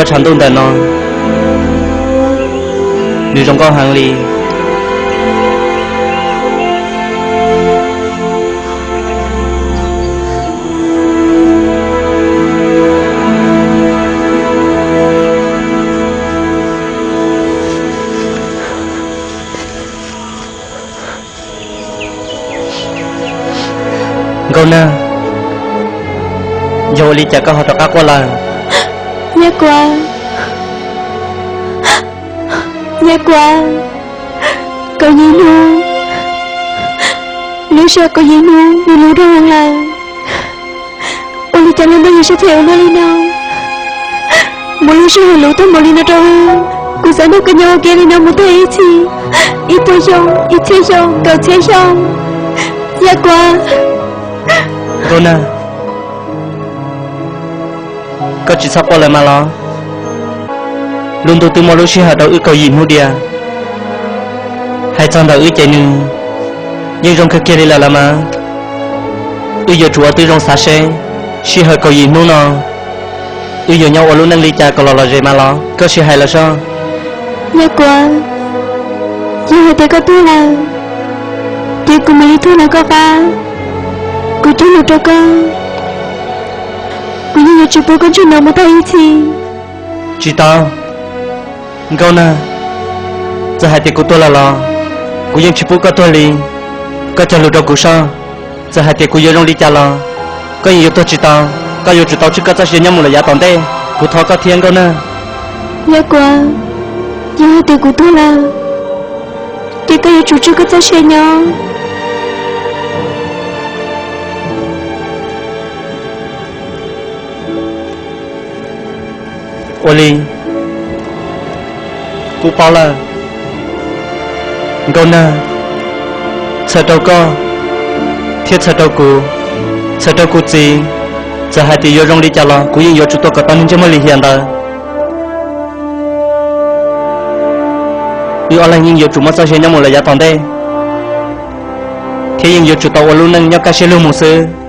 Tshav ntuj ntawm no nws zoo nkauj heev li. Nkauj Nag, yog ua li cas koj ho rov qab quaj lawm? Nyab Kuav, Nyab Kuav, kaum yim hnub, lub sij hawm kaum yim hnub nws luv dhau heev lawm. Ua li cas luag ntiaj teb yuav siab phem ua luaj li no? Muaj lub sij hawm luv tag npaum li no rau wb, kuv xav nrog koj nyob ua ke li no mus tag ib txhis, ib puas xyoo, ib txhiab xyoo, kaum txhiab xyoo. Nyab Kuav. Nkauj Nag, koj tsis txhob quaj lawm mas los. Lub ntuj twb muaj lub sij hawm rau wb kaum yim hnub diam. Hais txog ntawm wb ces nws yeej zoo kawg kiag li lawm los mas. Wb yuav tsum ua tib zoo xav seb, sij hawm kaum yim hnub no wb yuav nyob ua lub neej li cas kom los lom zem mas los. Koj sim hais los soj. Nyab Kuav, yog hais tias koj tuag lawm, ces kuv mam li tuag los koj qab. Kuv cog lus rau koj, kuv yeej yuav tsis pub koj ntsej no mus tag ib txhis. Tsis tau, Nkauj Nag, txawm hais tias kuv tuag lawm los kuv yeej tsis pub koj tuag li. Koj cog lus rau kuv soj, txawm hais tias kuv yuav zoo li cas los koj yeej yuav tuag tsis tau. Koj yuav tsum tau tswj koj txoj sia nyob mus lawm yav tom ntej. Kuv thov koj thiab Nkauj Nag. Nyab Kuav, yog hais tias kuv tuag lawm, ces koj yuav tsum tswj koj txoj sia nyob. Ua li, kuv paub lawm. Nkauj Nag, txhawm rau koj thiab txhawm rau kuv, txhawm rau kuv txiv, txawm hais tias yuav zoo li cas los kuv yeej yuav tsum tuaj kom tau niag ntsej muag lim hiam ntawd. Wb ob leeg yeej yuav tsum muaj txoj sia nyob mus lawm yav tom ntej, thiab yeej yuav tsum tau ua lub neej nyob kaj siab lug mus xwb.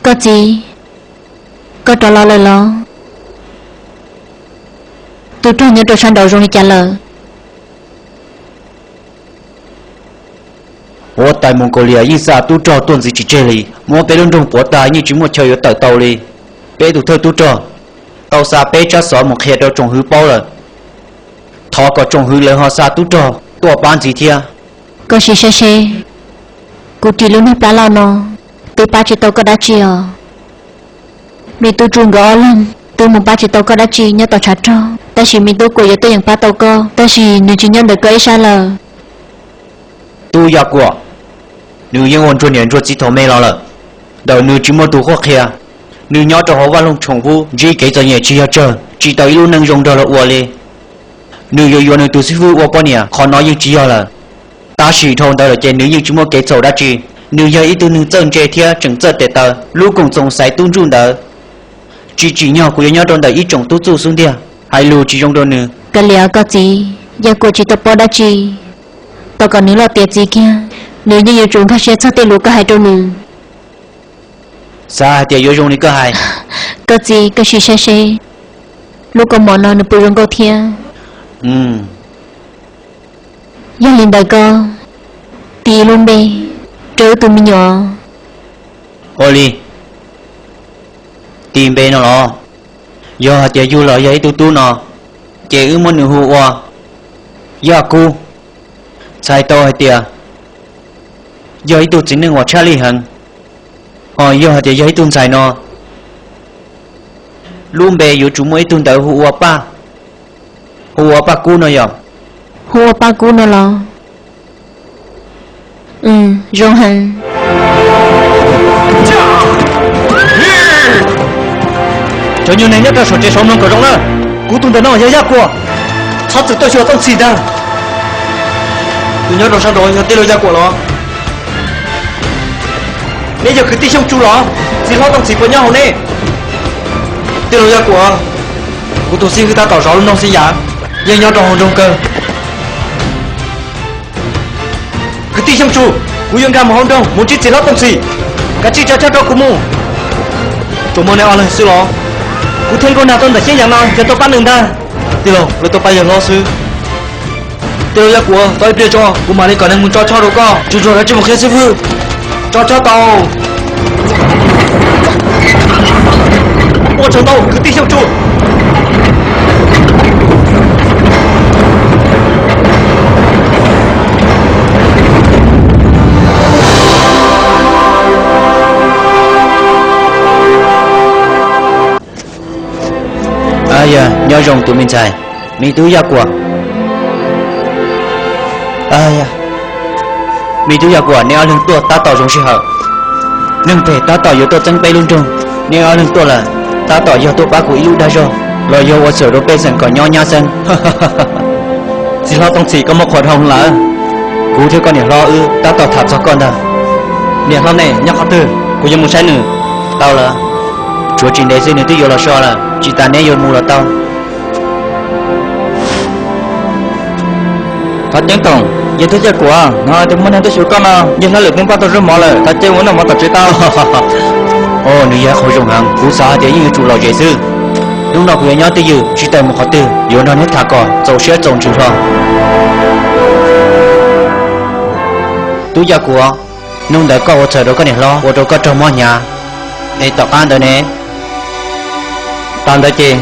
Koj txiv, koj rov los lawm los? Tub rog nyob rau sab nraud zoo li cas lawm? Huab tais Mus Kaus Lias yeej xa tub rog tuaj ntxiv tsis tseg li, muab peb lub nroog puav tag yeej tsis muaj chaw yuav tawm tau li. Peb tus thawj tub rog tau xa peb tsab xov mus qhia rau tsoom hwv paub lawm. Thov kom tsoom hwv lawv ho xa tub rog tuaj pab ntxiv thiab. Koj sim saib seb, kuv ris lub niag plab loj no twb pab tsis tau koj dab tsi os. Me tub Tsu nkawd ob leeg twb mus pab tsis tau koj dab tsi nyob tom tshav rog, tab sis me tub Kuam yuav tuaj yeem pab tau koj, tab sis nws tsis nyob ntawm koj ib sab lawm. Tub Yaj Kuam, nws yeej ua ntsuag niam ntsuag txiv thaum me los lawm, ntawm nws tsis muaj tus qhuab qhia. Nws nyob rau hauv Vaj Loog Tshoom Vub ntsib kev txom nyem tsis yog tsawg, tsis tau ib lub neej zoo nrog luag ua li. Nws yuav yuav nws tus xib fwb ua poj niam qhov no yeej tsis yog lawm. Tab sis dhau ntawd lawm ces nws yeej tsis muaj kev txhaum dab tsi. Nws yog ib tug neeg txawj ntse thiab tseem txawj tes taw. Lub koom txoos xaiv tub ntsuj ntawd tsis tsim nyog kuv yuav nyob rau ntawm ib tsoom tub txuj xub ntiag, hais lus tsis zoo rau nws. Kav liam, koj txiv, Yaj Kuam tsis tau paub dab tsi, tos kom nws loj tiav txiv kiag, nws yeej yuav tsum nkag siab txog tej lus koj hais rau nws. Xav hais tias yuav zoo li koj hais. Koj txiv, koj sim saib seb lub kaus mom no nws puas zoo nkauj thiab. Yog li ntawd koj tis lub npe rau wb tus me nyuam. Ua li, tis npe no los? Yog hais tias yug los yog ib tug tub no, ces wb muab nws hu ua Yaj Kub. Txhais tau hais tias yog ib tug txiv neej uas tshaj lij heev. Ho yog hais tias yog ib tug ntxhais no, Lub npe yuav tsum muaj ib tug ntawd hu ua Paj, hu ua Paj Kub no yom? Hu ua Paj Kub no los? Zoo heev. Cov nyuag neeg nyob rau saum tsev saum mloog kom zoo na, kuv tus ntawm no yog Yaj Kuam. Txhob txwm tuaj xyuas Tooj Txhim ntag. Tus nyob rau sab nraud yog tij laug Yaj Kuam los? Neb yog kwv tij Xyooj Tsu los? Txiv hlob Tooj Txhim puas nyob hauv ne? Tij laug Yaj Kuam, kuv tus xib hwb tab tom zov lub noog xib yav, yeej nyob rau hauv nroog kawg. Kwv tij Xyooj Tsu, kuv yuav nkag mus hauv nroog mus ntsib txiv hlob Tooj Txhim. Kav tsij tsa tshaj rau kuv mus. Tsuas muaj neb ob leeg xwb los? Kuv thiab Nkauj Nag tuaj ntawm Xeeb Yas no yog tuaj pab nws ntag. Tij laug, lawv tuaj pab yawg hlob xwb. Tij laug Yaj Kuam, tos ib pliag tso, kuv mam li kom neeg mus tso tsho rau koj. Tsuag tsuag, kav tsij mus qhia xib hwb. Tso tsho tau. Ua tsaug ntau kwv tij Xyooj Tsu. Yog, nyob zoo tus me ntxhais, me tub Yaj Kuam. Me tub Yaj Kuam, neb ob leeg tuaj tab tom zoo sij hawm. Neeg phem tab tom yuav tuaj txeeb peb lub nroog, neb ob leeg tuaj lawm tab tom yog tuaj pab kuv ib lub dag zog los yog ua xyaum rau pej xeem kom nyob nyab xeeb. Txiv hlob Tooj Txhim, koj muaj qhuas dhau lawm. Kuv thiab koj niam hlob wb tab tom tham txog koj ntag. Niam hlob nej nyob qhov twg, kuv yuav mus saib nws. Tau lawm, tshuav tsis ntev xwb nws twb yuav los so lawm, tsis tas neb yuav mus los tau. Thov ceeb toom, yog tub Yaj Kuam, hnov tias muaj neeg tuaj xyuas koj no, yawg hlob Lwm Poob Paj tau zaub mov lawm, thov ceeb mus noj mov tom tsev tau. Nws yog qhov zoo heev, kuv xav hais tias yeej yuav tsum lom zem xwb. Hnub no kuv yuav nyob twj ywm tsis tawm mus qhov twg, yuav nrog neb tham kom txaus siab txaus ntsws hlo. Tub Yaj Kuam, hnub ntawd koj ua txhaum rau koj niam hlob ua rau koj raug mob hnyav, es tom qab ntawd ne? Tag ntawd ces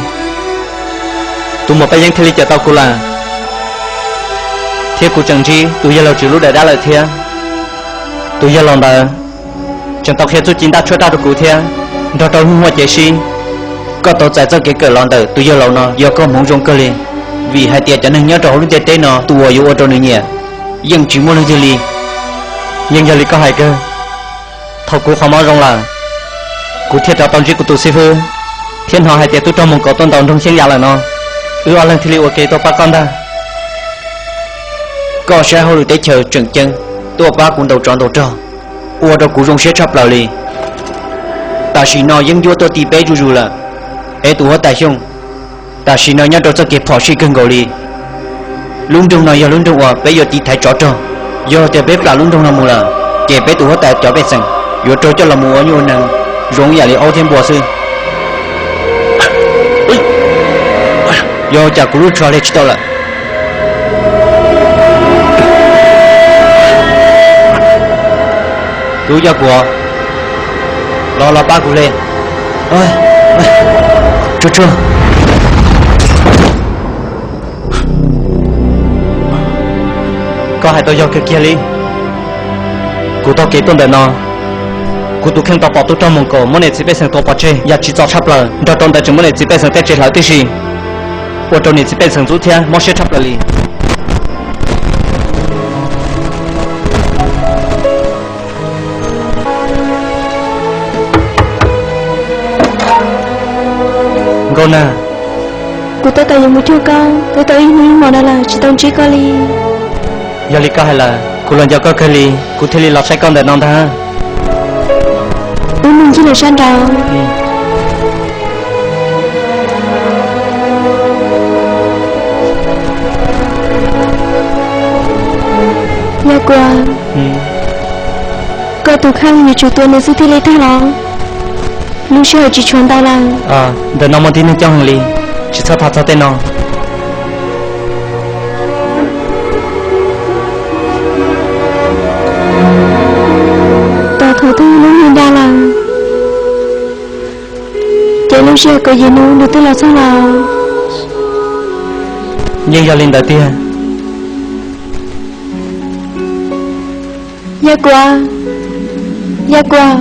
tus muam Paj Yeeb thiaj li cawm tau kuv lawm, thiab kuv tseem ntsib tus yawg laus Tswv lub daim dab lawm thiab. Tus yawg laus ntawd tseem tau qhia txuj ci ntaj tshuab raj rau kuv thiab, nrog rau lub huaj cev sib. Koj tau txais txoj kev kawm los ntawm tus yawg laus no yog koj hmoov zoo kawg li, vim hais tias cov neeg nyob rau hauv lub ntiaj teb no tus uas yuav ua rau nws nyiam yeej tsis muaj leej twg li. Yeej yog li koj hais kawg, thaum kuv qhov mob zoo lawm, kuv thiaj rov tau ntsib kuv tus xib fwb, thiab hnov hais tias tub rog Moos Kaus tuaj ntaus nroog Xeeb Yas lawm no, wb ob leeg thiaj li ua ke tuaj pab koj ntag. Koj saib hauj lwm teb chaws tseem ceeb, tuaj pab kuv ntaus tsov ntaus rog, ua rau kuv zoo siab tshaj plaws li. Tam sim no yeeb ncuab tuaj ti peb zuj zus lawm, es tus huab tais Xyooj tam sim no nyob rau txoj kev phom sij kawg nkaus li. Lub nroog no yog lub nroog uas peb yuav tiv thaiv tsov rog. Yog tias peb plam lub nroog no mus lawm, ces peb tus huab tais cov pej xeem yuav raug coj los mus ua nyuj ua nees zoo ib yam li aub thiab npua xwb. Yog cas kuv lub tsho hle tsis tau lawm? Tub Yaj Kuam, los los pab kuv hle. Tsuag tsuag. Koj hais tau yog kawg kiag li. Kuv taug kev tuaj ntawm no, kuv tus kheej tau pom tub rog Moos Kaus muab niam txiv pej xeem tua pov tseg yam tsim txom tshaj plaws, nrog rau ntawd tseem muab niam txiv pej xeem tej tsev hlawv tib si, ua rau niam txiv pej xeem ntxub thiab mob siab tshaj plaws li. Nkauj Nag, kuv tab tom yuav mus cuag koj, twb tau ib hnub ib hmos no lawm tsis tau ntsib koj li. Yog li koj hais lawm, kuv los nco koj kawg li, kuv thiaj li los saib koj ntawm no ntag. Wb mus ncig lawm sab nraud. Yaj Kuam, koj tus kheej yuav tsum tua nws xwb thiaj li tag los? Lub sij hawm tsis tshuav ntau lawm. Ntawm no muaj tib neeg coob heev li, tsis txhob tham txog tej no. Tos thaum twg lub hli nra lawm, ces lub sij hawm kaum yim hnub nws twb los txog lawm. Yeej yog li ntawd tiag. Yaj Kuam, Yaj Kuam,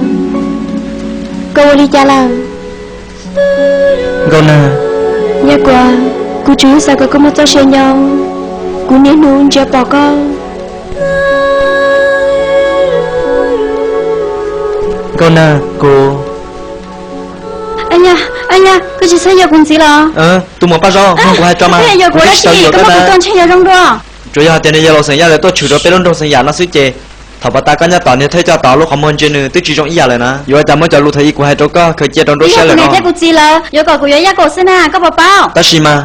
koj ua li cas lawm? Nkauj Nag. Yaj Kuam, kuv tsuas yog xav kom koj muaj txoj sia nyob, kuv niaj hnub ntsia pom koj. Nkauj Nag, kuv. Yaj, koj tsis txhob yuam kuv ntxiv los? Tus muam Paj Zaub, mloog kuv hais tso mas, kuv twb tsis tau yuam koj na. Ntshe yog zoo dua. Tsuas yog hais tias nws yog laus xeem Yaj lawv tuaj tshwm rau peb lub nroog xeem Yam no xwb ces thaum pas tas koj nyob tom niag thawj coj tod lub qhov muag ntsia nws twb tsis zoo ib yam lawm na. Yuav ua cas muab cov lus thaum ub kuv hais rau koj khaws cia rau nruab siab lawm no. Kuv niam thiab kuv txiv lawv yuav kom kuv yuav Yaj Kuam xwb na, koj puas paub? Tab sis mas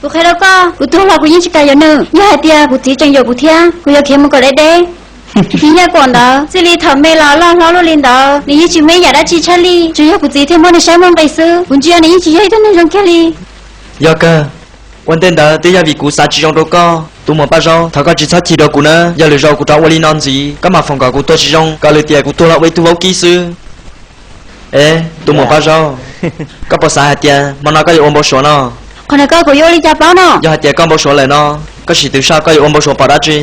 kuv qhia rau koj, kuv tuag los kuv yeej tsis kam yuav nws. Yog hais tias kuv txiv tseem yuam kuv thiab, kuv yuav khiav mus kom deb deb. Yaj Kuam ntawd txij li thaum me los loj hlob luaj li ntawd nws yeej tsis muaj ib yam dab tsi tshaj li, tsuas yog kuv txiv thiaj muab nws saib muaj nqis xwb. Kuv ntsia nws yeej tsis yog ib tug neeg zoo kiag li. Yog kawg, ua ntej ntawd twb yog vim kuv xav tsis zoo rau koj. Tus muam Paj Zaub, thov koj tsis txhob chim rau kuv na. Yog lwm zaus kuv rov ua li no ntxiv koj mam foom kom kuv tuag tsis zoo, kav liam tias kuv tuag los ua ib tug vaub kib xwb. Es tus muam Paj Zaub, koj puas xav hais tias hmo no koj yuav ua npau suav no? Qhov ntawd koj kuv yuav ua li cas paub no? Yog hais tias koj npau suav lawm no, koj sim twv saib koj yuav ua npau suav pom dab tsi.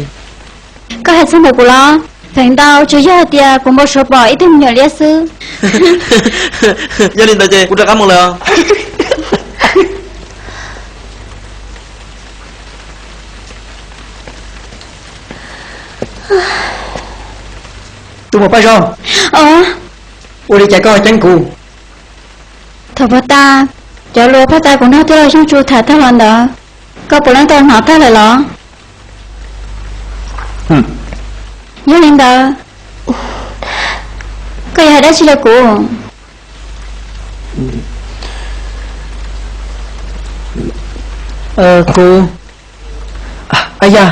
Koj hais txog ntawm kuv los? Feem ntau tsuas yog hais tias kuv npau suav pom ib tug me nyuam liab xwb. Yog li ntawd ces kuv rov qab mus lawm os. Tus muam Paj Zaub, ua li cas koj ceeb kuv? Thaum pas tas, cov lus phaj tas kuv nrog tij laug Xyooj Tsu tham tag los ntawd, koj puav leej tau hnov tag lawm los? Yog li ntawd, koj yuav hais dab tsi rau kuv? Kuv, a yaj,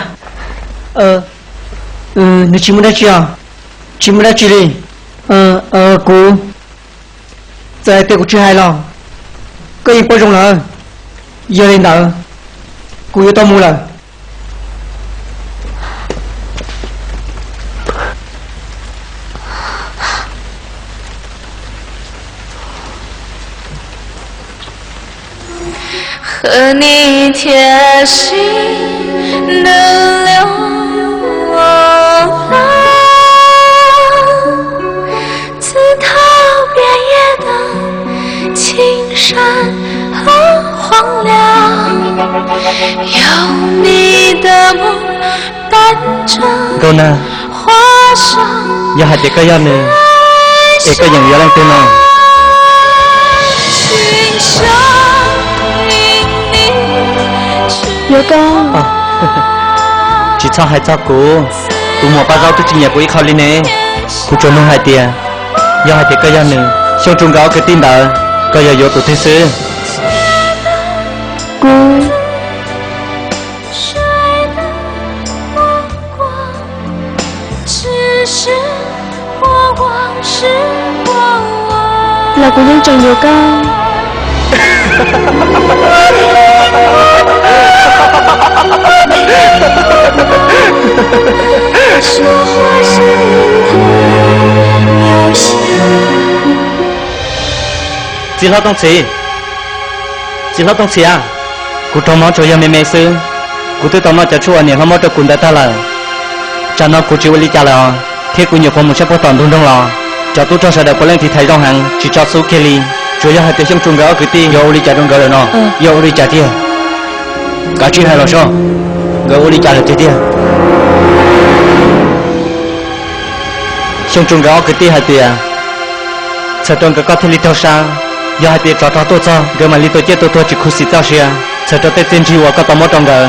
nws tsis muaj dab tsi os, tsis muaj dab tsi li. Kuv, txawm hais tias kuv tsis hais los koj yeej paub zoo lawm. Yog li ntawd, kuv yuav tau mus lawm. Nkauj Nag, yog hais tias koj yog nws, es koj yeem yuav leej twg no? Yuav koj. Tsis txhob hais txog kuv, tus muam Paj Zaub twb tsis nyiam kuv ib qho li ne. Kuv tsuas nug hais tias, yog hais tias koj yog nws, Xyooj Tsu nkawd ob kwv tij ntawd, koj yog yuav tus twg xwb? Kuv los kuv yeej tseem yuav koj. Txiv hlob Tooj Txhiv, txiv hlob Tooj Txhiv a, kuv raug mob tsuas yog me me xwb. Kuv twb tau noj cov tshuaj uas niam hlob muab rau kuv ntawd tag lawm. Tsam no kuv tsis ua li cas lawm os, thiab kuv nyuam qhuav mus saib puag tom ntug nroog los, cov tub rog sawv daws puav leej tiv thaiv zoo heev tsis tso xub kiag li. Tsuas yog hais tias Xyooj Tsu nkawd ob kwv tij yuav ua li cas rau nkawd lawm no? Yog ua li cas tiag? Kav tsij hais los soj, nkawd ua li cas lawm tiag tiag? Xyooj Tsu nkawd ob kwv tij hais tias, txhawm rau nkawd koj thiaj li raug sab. Yog hais tias tsov rog tuaj txog nkawd mam li tua ciaj tua tuag tsis khuv xim txoj sia. Txhawm rau tej txiaj ntsig uas koj tau muab rau nkawd.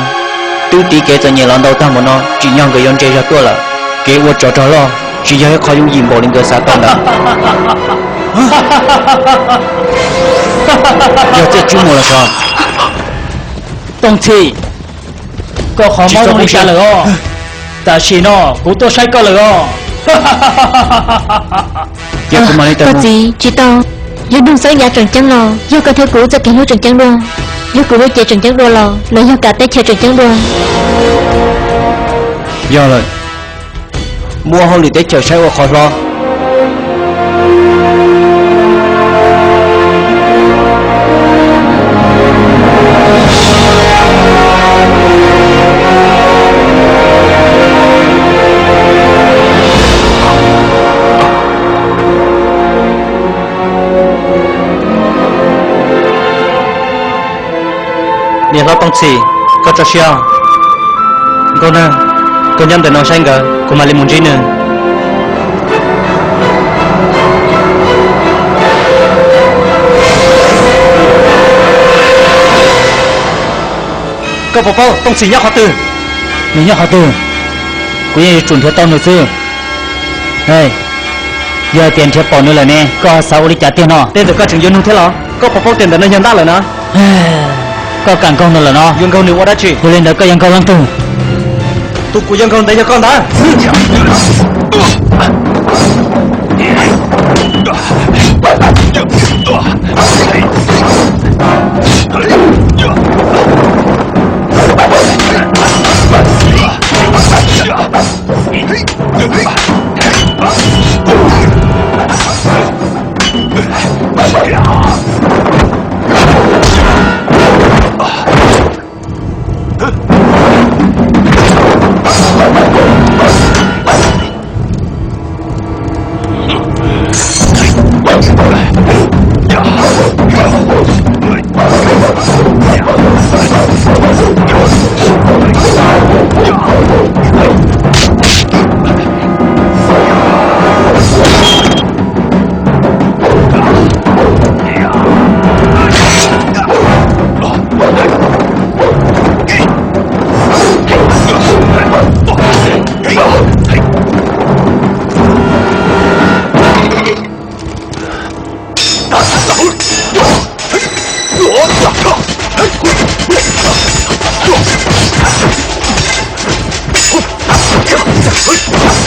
Twb tiv kev txom nyem los ntau tag npaum no, tsim nyog nkawd yuav ntse zog tuaj lawm. Kev ua tsov rog loj tsis yog ib qho yooj yim npaum li nkawd xav tau ntawd. Yog txiaj tswb mus los sov. Tooj Txhiv, koj qhov mob zoo li cas lawm os? Tam sim no kuv tuaj saib koj lawm os. Koj txiv, tsis tau. Yog nug xeeb yav tseem ceeb los yog koj thiab kuv txoj kev hlub tseem ceeb dua, yog kuv lub cev tseem ceeb dua los los yog kav teb chaws tseem ceeb dua. Yog lawm, muab hauj lwm teb chaws saib ua qhov hlob. Tooj Txhim, koj tso siab. Nkauj Nag, koj nyob ntawm no saib nkawd, kuv mam li mus ntsib nws. Koj puas paub Tooj Txhim nyob qhov twg? Nws nyob qhov twg, kuv yeej yuav tsum nrhiav tau nws xwb. Yog hais tias nrhiav pom nws lawm ne, koj xav ua li cas tiag no? Tej ntawm koj tseem yuav nug thiab los? Koj puas paub tias ntawm no yog ntab lawm no? Koj kam nkaug nws lawm no? Yuav nkaug nws ua dab tsi? Yog li ntawd koj yuav nkaug leej twg? Tus kuv yuav nkaug ntawd yog koj ntag.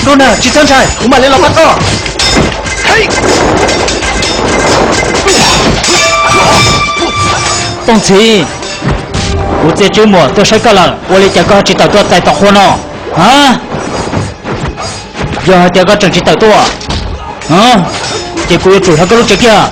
Nkauj Nag, tsis txhob ntshai, kuv mam li los pab koj. Tooj Txhim, kuv txiaj tswb muaj tuaj saib koj lawm, ua li cas koj tsis tawm tuaj txais tom qhua no? A, yog hais tias koj tseem tsis tawm tuaj, ces kuv yuav tsum hla koj lub tsev kiag.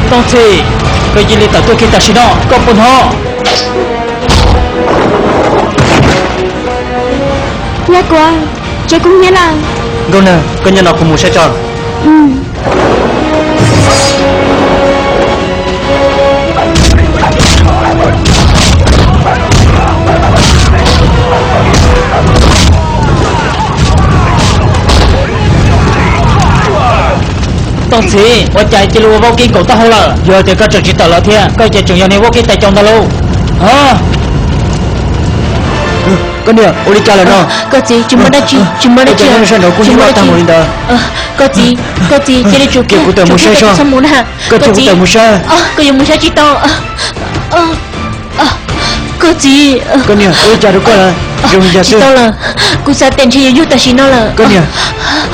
Tooj Txhim, koj cia li tawm tuaj kiag tam sim no, koj puas hnov? Yaj Kuam, tsev kub hnyiab lawm. Nkauj Nag, koj nyob no kuv mus saib tso. Tooj Txhim, ua cas cia li ua vaub kib nkaum taub hau lawm? Yog tias koj tseem tsis tawm los thiab, koj ces tseem yog niag vaub kib tais caus ntag lauj. Koj niam, ua li cas lawm no? Koj txiv, tsis muaj dab tsi, tsis muaj dab tsi. Koj txiv, koj txiv, cia li tsum kiag, kuv tawm mus saib. Koj txiv, koj yuav mus saib tsis tau. Koj txiv, koj niam, ua li cas rau koj lawm? Zoo li cas xwb? Tsis tau lawm, kuv xav tias ntshe yuav yug tam sim no lawm. Koj niam,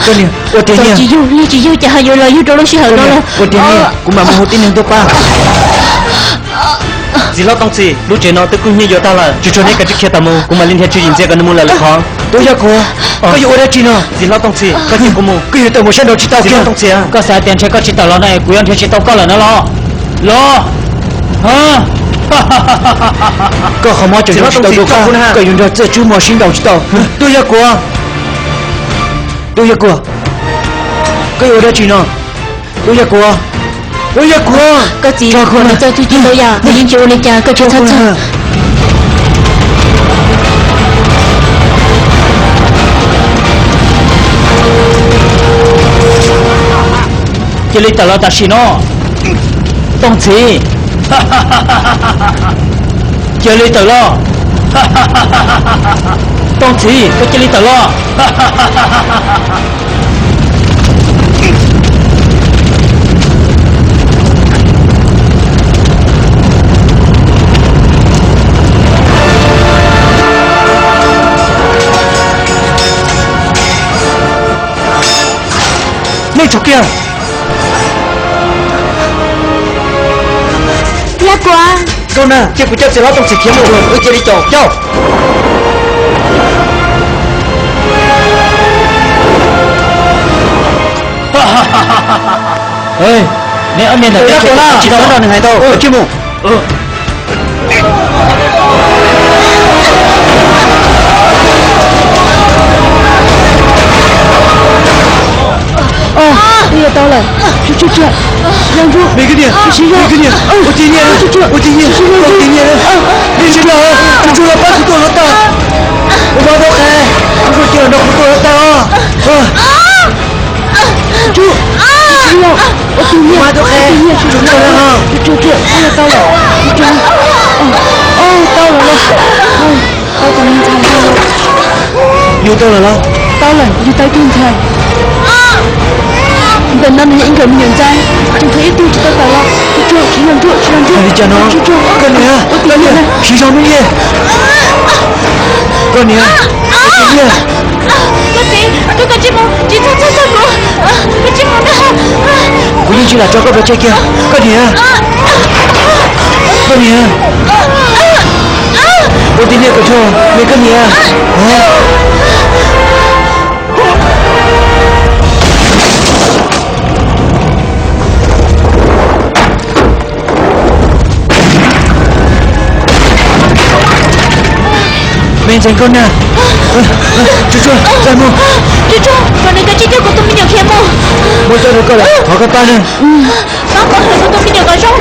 koj niam, ua tiag, tsis yug li, tsis yug ces ho yuav los yug rau lub sij hawm no lawm. Ua tiag, kuv mam mus hu tib neeg tuaj pab. Txiv hlob Tooj Txhim, lub tsev no twb kub hnyiab yuav tag lawm, tsuas tshuav neb kav tsij khiav tawm mus, kuv mam li nrhiav tswv yim ntxias kom nws mus lawm lwm qhov. Tub Yaj Kuam, koj yuav ua dab tsi no? Txiv hlob Tooj Txhim, koj cia kuv mus. Koj yuav tawm mus sab nraud tsis tau kiag. Koj xav tias ntshe koj tsis tawm los no es kuv yuav nrhiav tsis tau koj lawm no los? Los. Koj qhov mob tseem zoo tsis tau tu qab, koj yuav nrog txiaj tswb muaj sib ntaus tsis tau. Tub Yaj Kuam, Tub Yaj Kuam, koj yuav ua dab tsi no? Tub Yaj Kuam, Tub Yaj Kuam. Koj txiv, kuv txo txuj ci tau yam, kuv yeej tsis ua li cas, koj tsis txhob txhawj. Cia li tawm los tam sim no, Tooj Txhiv. Cia li tawm los. Tooj Txhiv, koj cia li tawm los. Nej tsov kiag! Yaj Kuam, koj na, cia kuv coj txiv hlob Tooj Txhiv khiav mus, wb cia li caum coj. Neb ob niag ntawm Yaj Kuam na, tsis tau nrog nws hais ntau, cia li mus. Twb yog tau lawm. Tsuag tsuag, Yaj Ntsuag, me koj niam, me koj niam, ua tib niag, ua tib niag, ua tib niag, nej tsis los, tsuag tsuag los pab kuv tua hluav taws, kuv mam tau qev, tsuag tsuag cia los nrog kuv tua hluav taws os. Tsuag tsuag, ua tib niag, ua tib niag, tsuag tsuag, tsuag tsuag, tsuag tsuag, tau lawm, tsuag tsuag, tau lawm los. Tau tus me ntxhais ntag. Yug tau lawm los? Tau lawm, yug tau ib tug ntxhais. Ntawm no nws yog ib nkawm me nyuam ntxhais, tseem tshuav ib tug tsis tau tawm los. Tsuag tsuag, tsis los ntsuag, tsis los ntsuag. Hais li cas no? Tsuag tsuag, koj niam, koj niam, siv zog me niag. Koj niam, koj niam. Koj txiv, koj kav tsij mus, tsis txhob txhawj kuv, kav tsij mus na. Kuv yeej tsis lam tso koj pov tseg kiag, koj niam. Koj niam, ua tib niag kom tsuag me koj niam. Me ntxhais nkauj na, tsuag tsuag, txawm mus. Tsuag tsuag, kom nws kav tsij coj kuv tus me nyuam khiav mus. Muab coj rau koj lawm, thov koj pab nawb. Pab kom kuv tus me nyuam kom zoo.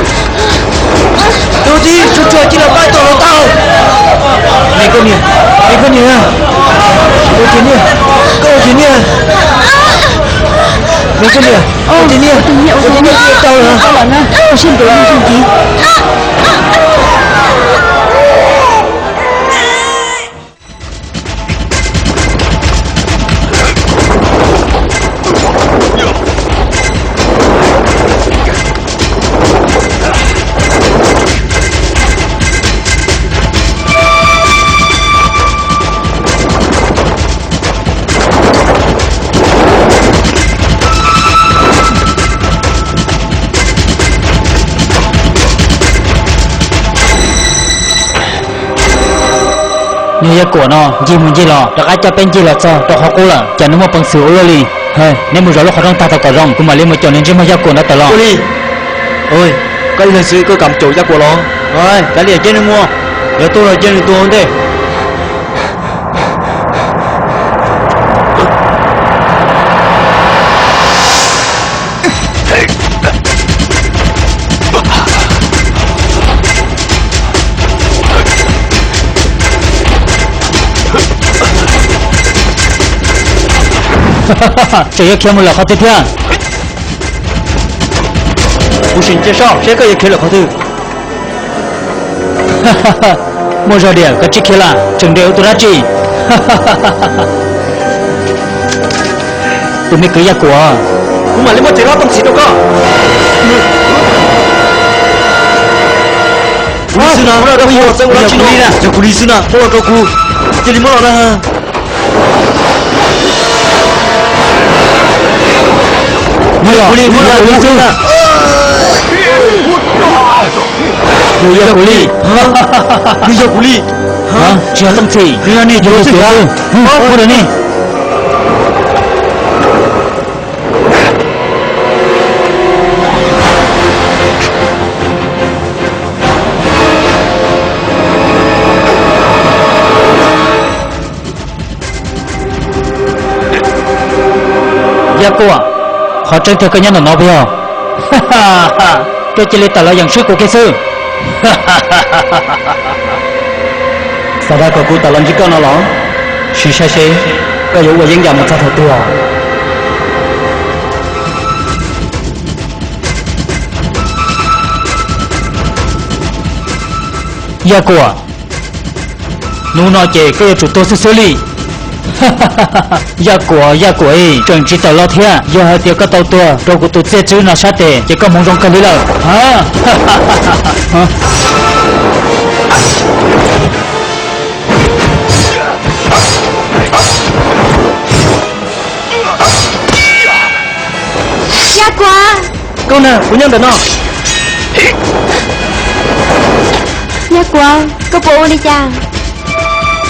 Tus txiv, tsuag tsuag, cia li pab tua hluav taws. Me koj niam, me koj niam, ua tib niag, koj ua tib niag. Me koj niam, ua tib niag, ua tib niag, tau lawm. Niag Yaj Kuam no ncig mus ncig los rov qab coj peb ncig los txog rau qhov qub lawm, cas nws muaj peev xwm ua luaj li. Neb mus zov lub qhov rooj tag tau kom zoo, kuv mam li mus caum niag ntsej muag Yaj Kuam no tawm los. Koj ib leeg xwb koj kam caum Yaj Kuam los? Kav liam, cia nws mus, yuav tua los cia nws tua ua ntej. Tseem yuav khiav mus lawm qhov twg thiab? Kuv sim ntsia saib koj yuav khiav lawm qhov twg. Muaj zog diam, koj tsis khiav lawm tseem ntes ua tus dab tsi? Tus me kwv Yaj Kuam, kuv mam li muab txiv hlob Tooj Txhiv rau koj. Kuv li xwb na, yog kuv li xwb na, muab los rau kuv, cia li muab los na. Muab los, kuv li, muab los, kuv li xwb na. Nws yog kuv li, nws yog kuv li. Tsis yog Tooj Txhiv, nws yog niag cuv xwb, muab rau nej. Yaj Kuam, qhov tseeb tiag koj nyob ntawm no puas yog? Koj cia li tawm los yeem swb kuv kiag xwb. Xav dag kom kuv tawm los ntsib koj no los? Sim saib seb koj yuav ua yeeb yam mus txog thaum twg os. Yaj Kuam, hnub no ces koj yuav tsum tuag xwb xwb li. Yaj Kuam, Yaj Kuam, tseem tsis tawm los thiab? Yog hais tias koj tau tuag rau kuv tus txiaj tswb no sab tes ces koj hmoov zoo kawg li lawm. Yaj Kuam, koj na, kuv nyob ntawm no. Yaj Kuam, koj puas ua li cas?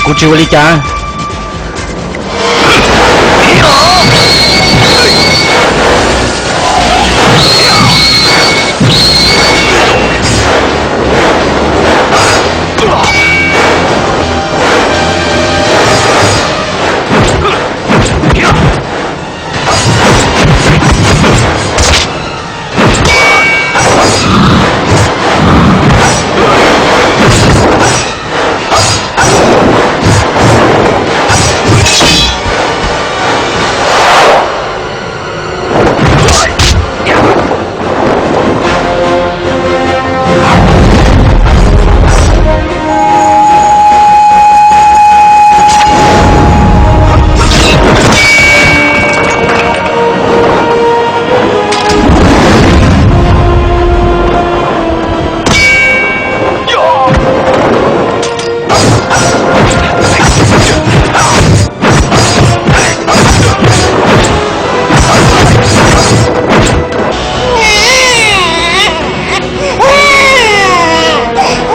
Kuv tsis ua li cas.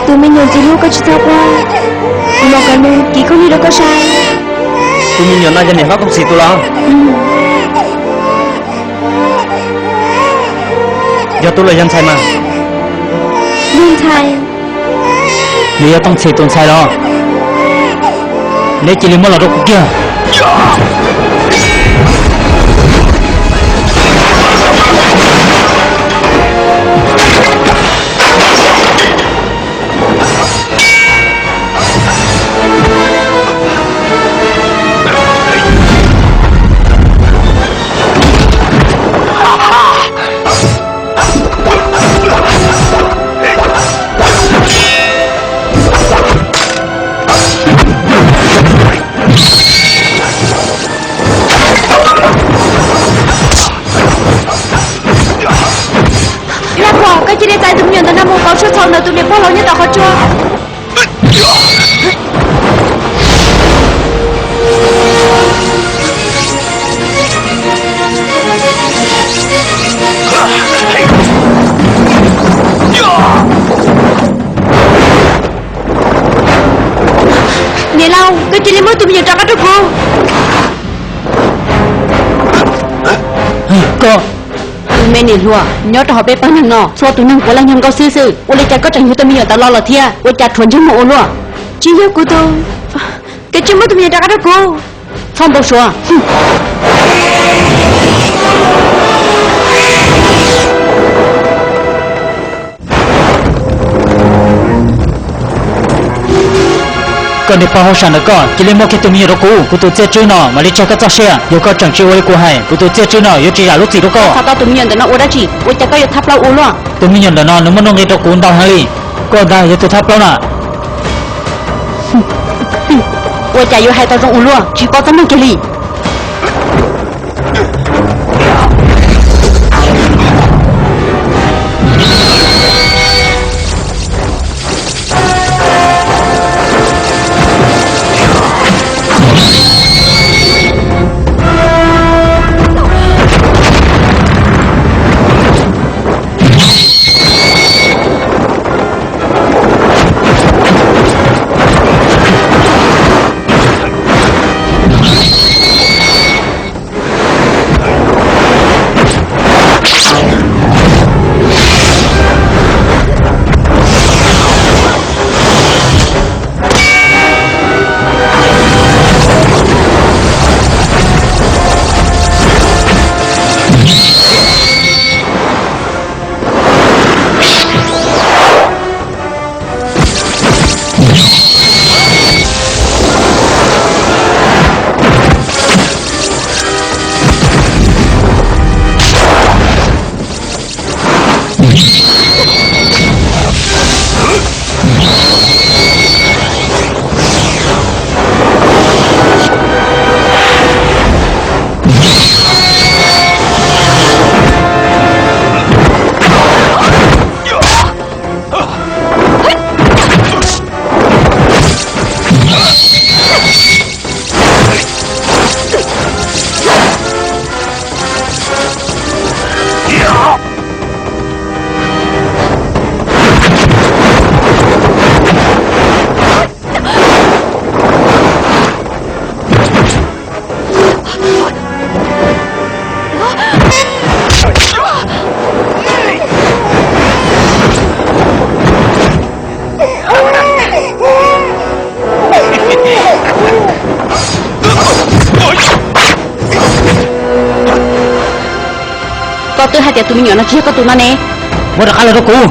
Tus me nyuam ntxim hlub, koj tsis txhob quaj, kuv mam kom nws kiv koj li rau koj saib. Tus me nyuam no yog niam hlob Tooj Txhis tus los? Yog tub los yog ntxhais mas? Yog ntxhais. Nws yog Tooj Txhis tus ntxhais los? Neb cia li muab los rau kuv kiag. Yaj Kuam, koj cia li txais tus me nyuam ntawm no mus pauv tshuaj txhaum ntawm tus niam pog laus nyob tom qhov tsua. Niam laus, koj cia li muab tus me nyuam rov qab rau kuv. Koj, tus me niam hluas nyob rau hauv peb pab neeg no, txhua tus neeg puav leej yog nkauj xwb xwb, ua li cas koj tseem yuav tus me nyuam ntawd los lawm thiab? Ua cas rhuav ntsej muag ua luaj? Tsis yog kuv tus, koj cia li muab tus me nyuam rov qab rau kuv. Txhob npau suav. Koj niag pog hauj sam ntawm koj, cia li muab kiag tus me nyuam rau kuv, kuv tus txiaj tswb no mam li tseg koj txoj sia. Yog koj tseem tsis ua li kuv hais, kuv tus txiaj tswb no yuav tsis zam lub txim rau koj. Txhais tau tus me nyuam ntawm no ua dab tsi? Ua cas koj yuav thab plaub ua luaj? Tus me nyuam ntawm no nws muaj nuj nqis rau kuv ntau heev li. Koj ntag yog tus thab plaub na. Ua cas yuav hais tau zoo ua luaj, tsis paub txoj meej kiag li. Koj twb hais tias tus me nyuam no tsis yog koj tus no ne. Muab rov qab los rau kuv.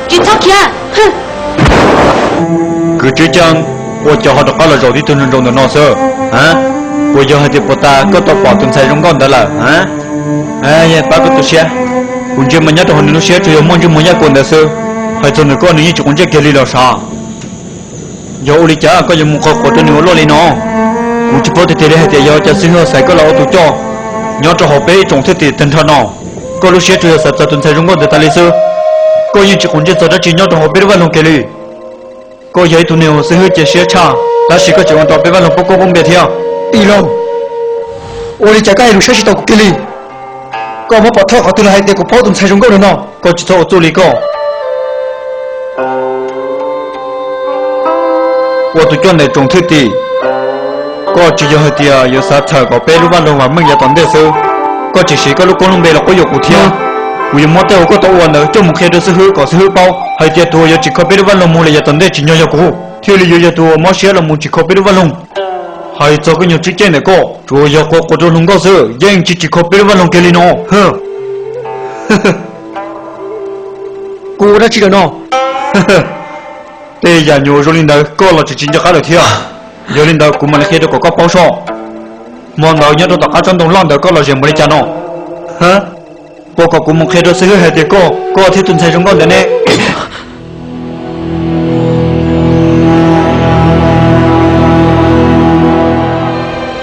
Tsis txhob khiav. Kwv tij Ceeb, ua cas ho rov qab los zaum tib tug nraug nraug ntawm no xwb? Puas yog hais tias puag ta koj tau pom tus ntxhais zoo nkauj ntawd lawm? Pab koj tu siab, kuv ntsia mas nyob rau hauv nws lub siab tsuas yog muaj ntsej muag yaj kuas ntawd xwb. Hais txog ntawm koj nws yeej tsis quav ntsej kiag li los sav. Yog ua li cas koj yuav mus qhuas quas rau nws ua luaj li no? Kuv tsis paub tiag tiag li hais tias yog ua cas xib hwb xaiv koj los ua tus coj nyob rau hauv peb ib tsoom thwj tim tag nrho no. Koj lub siab tsuas yog xav txog tus ntxhais zoo nkauj ntawd tas li xwb. Koj yeej tsis quav ntsej txog dab tsi nyob rau hauv peb lub vaj loog kiag li. Koj yog ib tug neeg uas xib hwb cia siab tshaj, tab sis koj tseem ua rau peb vaj loog poob koob poob npe thiab. Tij laug, ua li cas koj hais lus saib tsis taus kuv kiag li? Koj muab pom thawj qhov twg los hais tias kuv paub tus ntxhais zoo nkauj ntawm no? Koj tsis txhob ua txuj li koj. Ua tus coj ntawm tsoom thwj tim, koj tsis yog hais tias yuav xav txhawm kom peb lub vaj loog vam meej yav tom ntej xwb. Koj tseem siv koj lub koob lub npe los quab yuam kuv thiab. Kuv yuav muab tej uas koj tau ua ntawd coj mus qhia rau xib hwb kom xib hwb paub hais tias tus uas yuav tsim kho peb lub vaj loog mus lawm yav tom ntej tsis yog yog kuv, thiaj li yuav yog tus uas mob siab los mus tsim kho peb lub vaj loog. Hais txog koj nyuag tswv ceeb ntawm koj, tsuas yog quas quas rau hluas nkauj xwb, yeej tsis tsim kho peb lub vaj loog kiag li no. Kuv ua dab tsi lawm no? Tej yam nyuam zoo li ntawd koj los tseem tsis nco qab lawm thiab. Yog li ntawd kuv mam li qhia rau kom koj paub soj. Hmo ntawd nyob rau tom qab tsob ntoo loj ntawd koj los zem npaum li cas no? Puas kom kuv mus qhia rau xib hwb hais tias koj, koj thiab tus ntxhais zoo nkauj ntawd ne?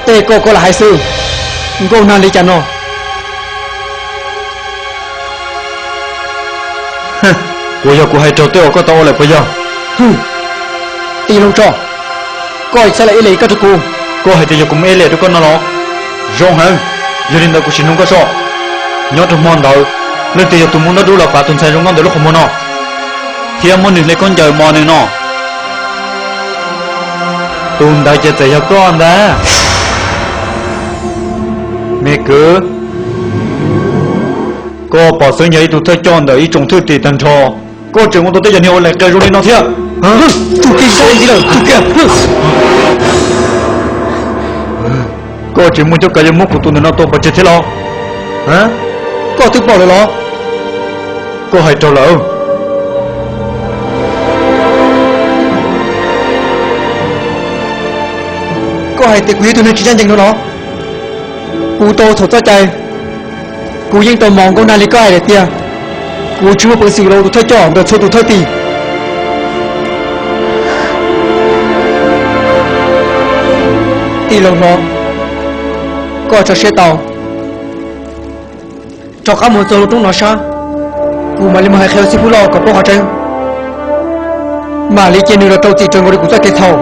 Tej koj koj lam hais xwb, nkauj nag li cas no? Puas yog kuv hais raug tej uas koj tau ua lawm puas yog? Tij laug tso, koj txhob lam ib leeg koj rau kuv. Koj hais tias yog kuv mus ib leeg rau koj no los? Zoo heev, yog li ntawd kuv sim nug koj soj. Nyob rau hmo ntawd, leej twg yog tus muab ntaub dub los pav tus ntxhais zoo nkauj ntawm lub qhov muag no, thiab muab nws hle khaub ncaws mos nws no? Tus ntawd ces txawm yog koj ntag. Me kwv, koj pom xeeb yog ib tug thawj coj ntawm ib tsoom thwj tim tag nrho, koj tseem ua tau tej yam niag ua lees qias zoo li no thiab. Tus kiag, tus kiag. Koj tseem muaj cuab kav yuav muab kuv tus ntawm no tua pov tseg thiab los? Koj twb pom lawm los? Koj hais raug lawm. Koj hais tias kuv yog ib tug neeg tsis ncaj ncees no los? Kuv tau txhaum txoj cai, kuv yeej tau mos nkauj nag li koj hais lawm tiag. Kuv tsis muaj peev xwm los ua tus thawj coj ntawm txhua tus thawj tim. Tij laug hlob, koj tso siab tau, rov qab mus txog lub roob no sab, kuv mam li mus hais qhia xib hwb loj kom paub qhov tseeb, mam li cia nws los rau txim raws nkaus li kuv txoj kev txhaum.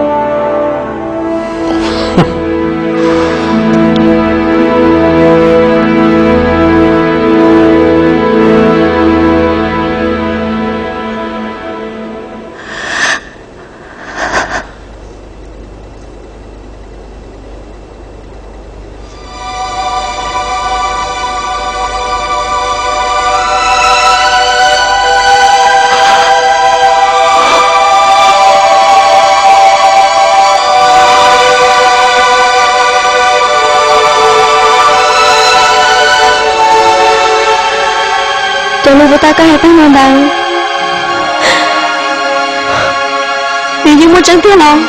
Cov lus puas tau koj hais tag los ntawd, nws yeej muaj tseeb tiag los?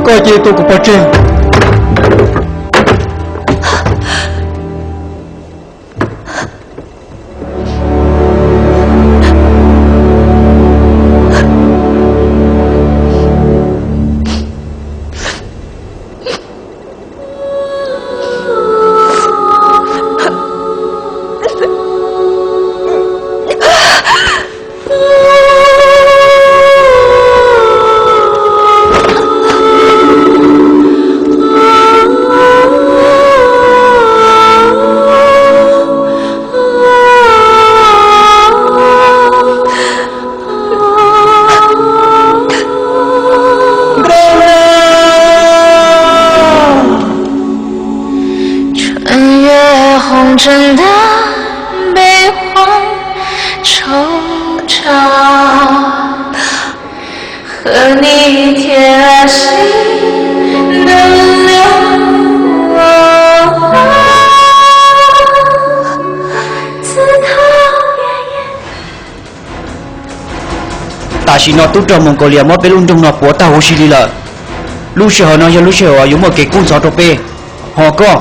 Koj cia li tua kuv pov tseg. Tam sim no tub rog Moos Kaus Lias muab peb lub nroog no puav tag huv si li lawm. Lub sij hawm no yog lub sij hawm uas yuav muaj kev kub ntxhov rau peb. Ho koj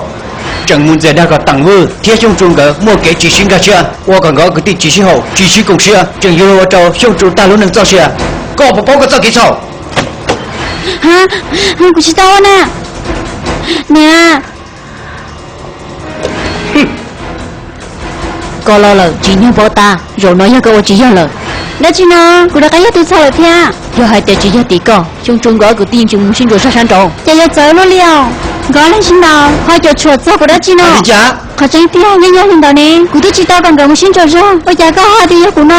tseem mus ntxias dag kom Teem Vwj thiab Xyooj Tsu nkawd muaj kev tsis sib nkag siab, ua kom nkawd kwv tij tsis sib haum tsis sib koom siab, tseem yuav ua rau Xyooj Tsu tag lub neej txoj sia. Koj puas paub koj txoj kev txhaum? Kuv tsis tau ua na. Niam. Koj los lawm tsis nyob pov tas, zaum no yog koj ua tsis yog lawm. Dab tsi no, kuv rov qab yog tus txhaum lawm thiab. Yog hais tias tsis yog tim koj, Xyooj Tsu nkawd ob kwv tij yeej tsis mus sib ntsib zaj sab nraud. Cas yuav txawv luaj li os, nkawd leej sib ntaus ho cuam tshuam txog kuv dab tsi no? Qhov tseeb tiag yeej yog li ntawd ne, kuv twb tsis tau kom nkawd mus sib ntsib zaj, ua cas koj hais tias yog kuv no?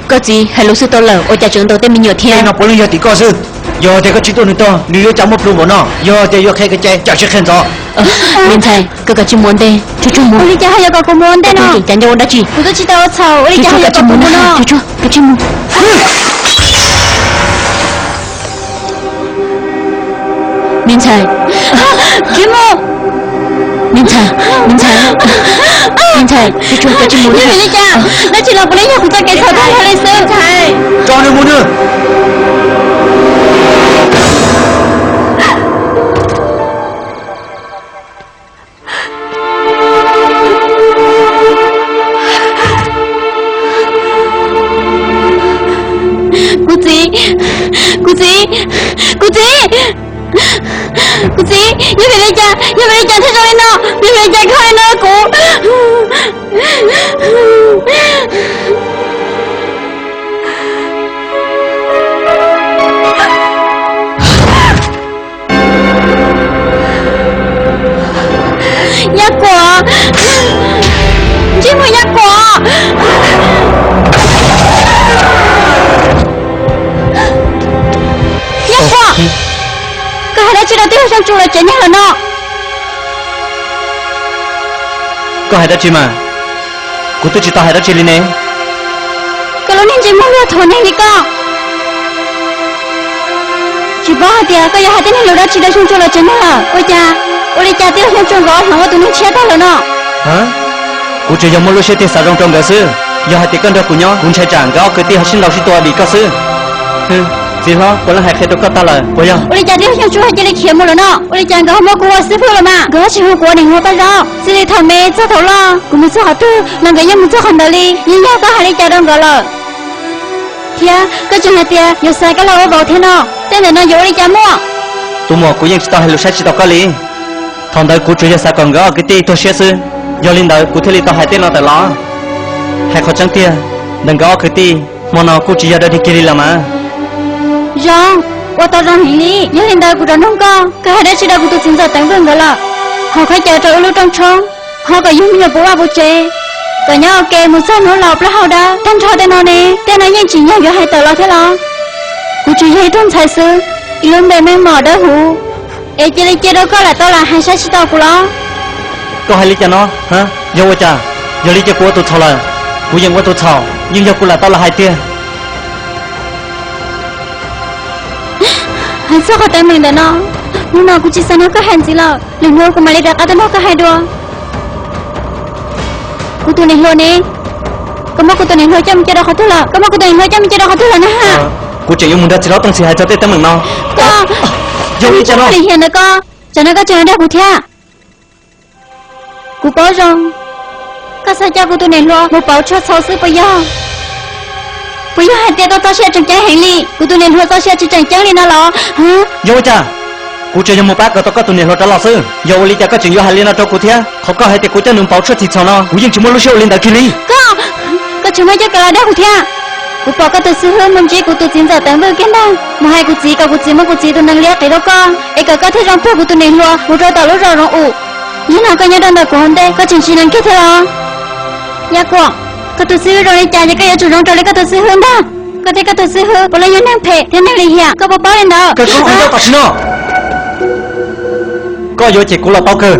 Koj txiv hais lus xwb tau lawm, ua cas tseem ntaus tej me nyuam thiab? Tej no puav leej yog tim koj xwb. Yog hais tias koj tsis tuaj nws tog, nws yuav cas muaj plhu npaum no? Yog hais tias yuav qhia kev cai, cia li qhia ntxov. Me ntxhais, koj kav tsij mus ua ntej, tsuag tsuag mus. Ua li cas ho yuav kom kuv mus ua ntej no? Tseem cav ncauj ua dab tsi? Kuv twb tsis tau ua txhaum, ua li cas ho yuav kom kuv mus no? Tsuag tsuag, kav tsij mus. Me ntxhais, me ntxhais, me ntxhais, me ntxhais, tsuag tsuag, kav tsij mus. Yog vim li cas? Dab tsi los puav leej yog kuv txoj kev txhaum tag nrho li xwb. Tso nws mus nawb. Kuv txiv, kuv txiv, kuv txiv, kuv txiv, yog vim li cas, yog vim li cas thiaj zoo li no, yog vim li cas koj li no kuv? Nyab Kuam, ntsej muag Nyab Kuam, Nyab Kuam, koj hais dab tsi rau tij laug Xyooj Tsu lawv tsev neeg lawm no? Koj hais dab tsi mas? Kuv twb tsis tau hais dab tsi li ne. Koj lub niag ntsej muag luag thuav neeg li koj, tsis paub hais tias koj yuav hais tej niag lus dab tsi rau Xyooj Tsu lawv tsev neeg lawm. Ua cas, ua li cas tij laug Xyooj Tsu nkawd hloov ua tus neeg tshiab tag lawm no? Kuv tsuas yog muaj lub siab tiag xav zoo rau nkawd xwb. Yog hais tias koj nrog kuv nyob, kuv ntshai tsam nkawd ob kwv tij ho sib ntaus sib tua vim koj xwb. Txiv hlob, puav leej hais qhia rau koj tag lawm puas yog? Ua li cas tij laug Xyooj Tsu ho cia li khiav mus lawm no? Ua li cas nkawd ho muab kuv ua xib fwb los mas? Nkawd ho tsis hu kuv ua niam hluas paj zaub. Txij li thaum me txog thaum loj, kuv mus txog qhov twg los nkawd yeej mus txog qhov ntawd li. Yeej yog koj hais li cas rau nkawd lawm? Thiab koj tseem hais tias yuav xa koj los ua vauv thiab no, tej ntawm no yuav ua li cas muaj? Tus muam, kuv yeej tsis tau hais lus saib tsis taus koj li. Thaum ntawd kuv tsuas yog xav kom nkawd ob kwv tij tuag siab xwb, yog li ntawd kuv thiaj li tau hais tej no tawm los. Hais qhov tseeb tiag, ntawm nkawd ob kwv tij hmo no kuj tsis yog dog dig kiag li lawm mas. Zoo, ua tau zoo heev li. Yog li ntawd kuv rov nug koj, koj hais dab tsi rau kuv tus txiv ntxawm Teev Vwj nkawd lawm? Ho koj caw rau wb lub rooj tshoob, ho kom yug me nyuam puv vaj puv tsev, kom nyob ua ke mus txog hnub laus plaub hau dawb. Tag nrho tej no ne, tej no yeej tsim nyog yuav hais tawm los thiab los? Kuv tsuas yog ib tug ntxhais xwb, ib lub npe meej mom dawb huv, es cia li cia rau koj lam tau lam hais saib tsis taus kuv los? Koj hais li cas no? Yog ua cas? Yog li ces kuv ua tus txhaum lawm. Kuv yeej ua tus txhaum, yeej yog kuv lam tau lam hais tiag. Hais txog qhov teeb meem ntawm no, hnub no kuv tsis xav nrog koj hais ntxiv lawm. Lwm hnub kuv mam li rov qab tuaj nrog koj hais dua. Kuv tus niam hluas ne? Koj muab kuv tus niam hluas coj mus cia rau qhov twg lawm? Koj muab kuv tus niam hluas coj mus cia rau qhov twg lawm na? Kuv tseem yuav mus nrog txiv hlob Tooj Txhis hais txog tej teeb meem no. Koj, yog li cas no? Ntawd koj, tsam no koj tseem los dag kuv thiab. Kuv paub zoo, koj xav coj kuv tus niam hluas mus pauv tshuaj txhaum xwb puas yog? Puas yog hais tias koj txoj sia tseem ceeb heev li, kuv tus niam hluas txoj sia tsis tseem ceeb li no los? Yog ua cas? Kuv tsuas yog mus pab kom tau koj tus niam hluas rov los xwb, yog ua li cas koj tseem yuav hais li no rau kuv thiab? Qhov koj hais tias kuv coj nws pauv tshuaj txhaum no, kuv yeej tsis muaj lub siab ua li ntawd kiag li. Koj, koj tseem muaj coj kawg los dag kuv thiab. Kuv pom koj tus xib hwb mus ntsib kuv tus txiv ntxawm Teev Vwj kiag ntag, mus hais kuv txiv kom kuv txiv muab kuv txiv tus nees liab qiv rau koj, es kom koj thiaj zoo puag kuv tus niam hluas mus rau tom lub zos Zoov Um. Nim no koj nyob rau ntawm kuv hauv ntej, koj tseem tsis lees kiag thiab los? Yaj Kuam, koj tus xib hwb zoo li cas ces koj yuav tsum zoo raws li koj tus xib hwb ntag. Koj thiab koj tus xib hwb puav leej yog neeg phem thiab neeg lim hiam, koj puas paub li ntawd? Koj yuav cem kuv los tau kawg,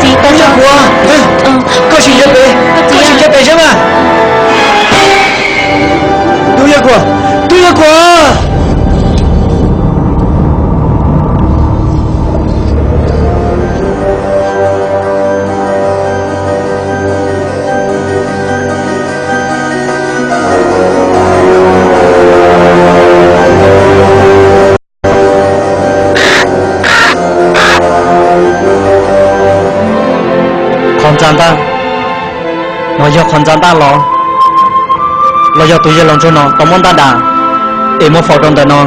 txiv, koj txiv, koj tsis cia pem, koj tsis cia pem saib mas. Tub Yaj Kuam, Tub Yaj Kuam. Qhov ntxa ntaj no yog qhov ntxa ntaj los, los yog tus yawg laus ntsuag no tau muab ntaj dam es muab faus rau ntawm no.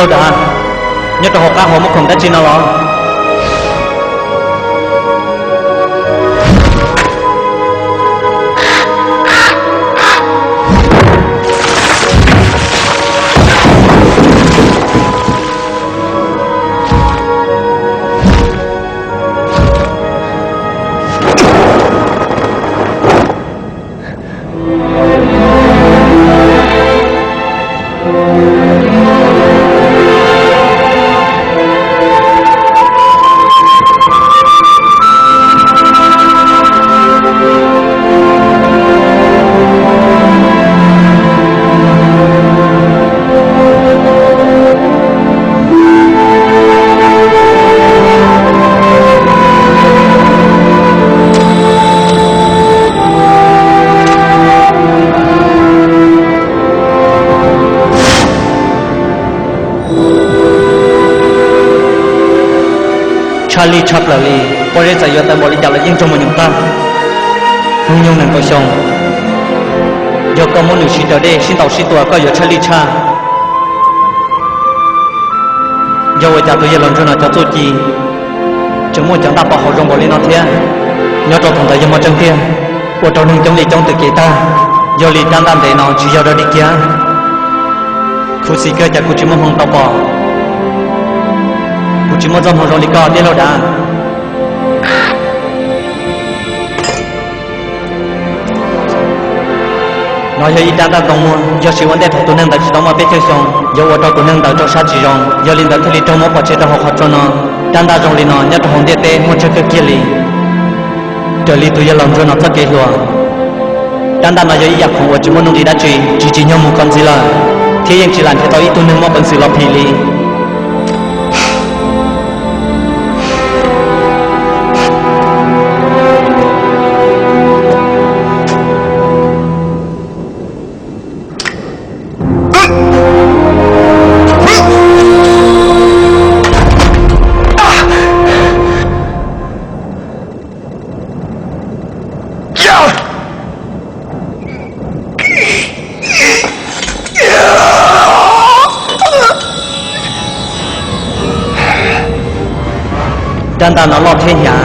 Lauj Dav, nyob rau hauv qab hauv muaj khoom dab tsi no los? Tshaj lij tshaj plaws li, pob zeb txawm yuav tawv npaum li cas los yeej raug mos nyoos tag. Hnub nyoog nees nkaum xyoo, yog koj muab nws siv raws dej sib ntaus sib tua koj yuav tshaj lij tshaj. Yog ua cas tus yawg laus ntsuag no cov txuj ci tseem muaj cov ntaj pov haum zoo npaum li no thiab? Nyob rau thaum ntawd yog hmo tseeb tiag, ua rau neeg coob li coob tawm kev tag. Yog li rab ntaj ntev no tsis yog dog dig kiag. Khuv xim kawg cas kuv tsis muaj hmoo tau pom, kuv tsis muaj txoj hmoo zoo li koj thiab lauj Dav. No yog ib rab ntaj ntoo muag, yog siv ua ntej thaum tus neeg ntawd tsis tau muaj peb caug xyoo, yuav ua rau tus neeg ntawd raug sab tsis zoo, yog li ntawd thiaj li raug muab pov tseg rau hauv qhov tsua no. Rab ntaj zoo li no nyob rau hauv ntiaj teb muaj tsawg kawg kiag li. Raws li tus yawg laus ntsuag no txoj kev hluas, rab ntaj no yog ib yam khoom uas tsis muaj nuj nqis dab tsi, tsis tsim nyog mus kom ntxiv lawm, thiab yeej tsis lam nrhiav tau ib tug neeg muaj peev xwm los phim li. Rab ntaj no loj thiab hnyav,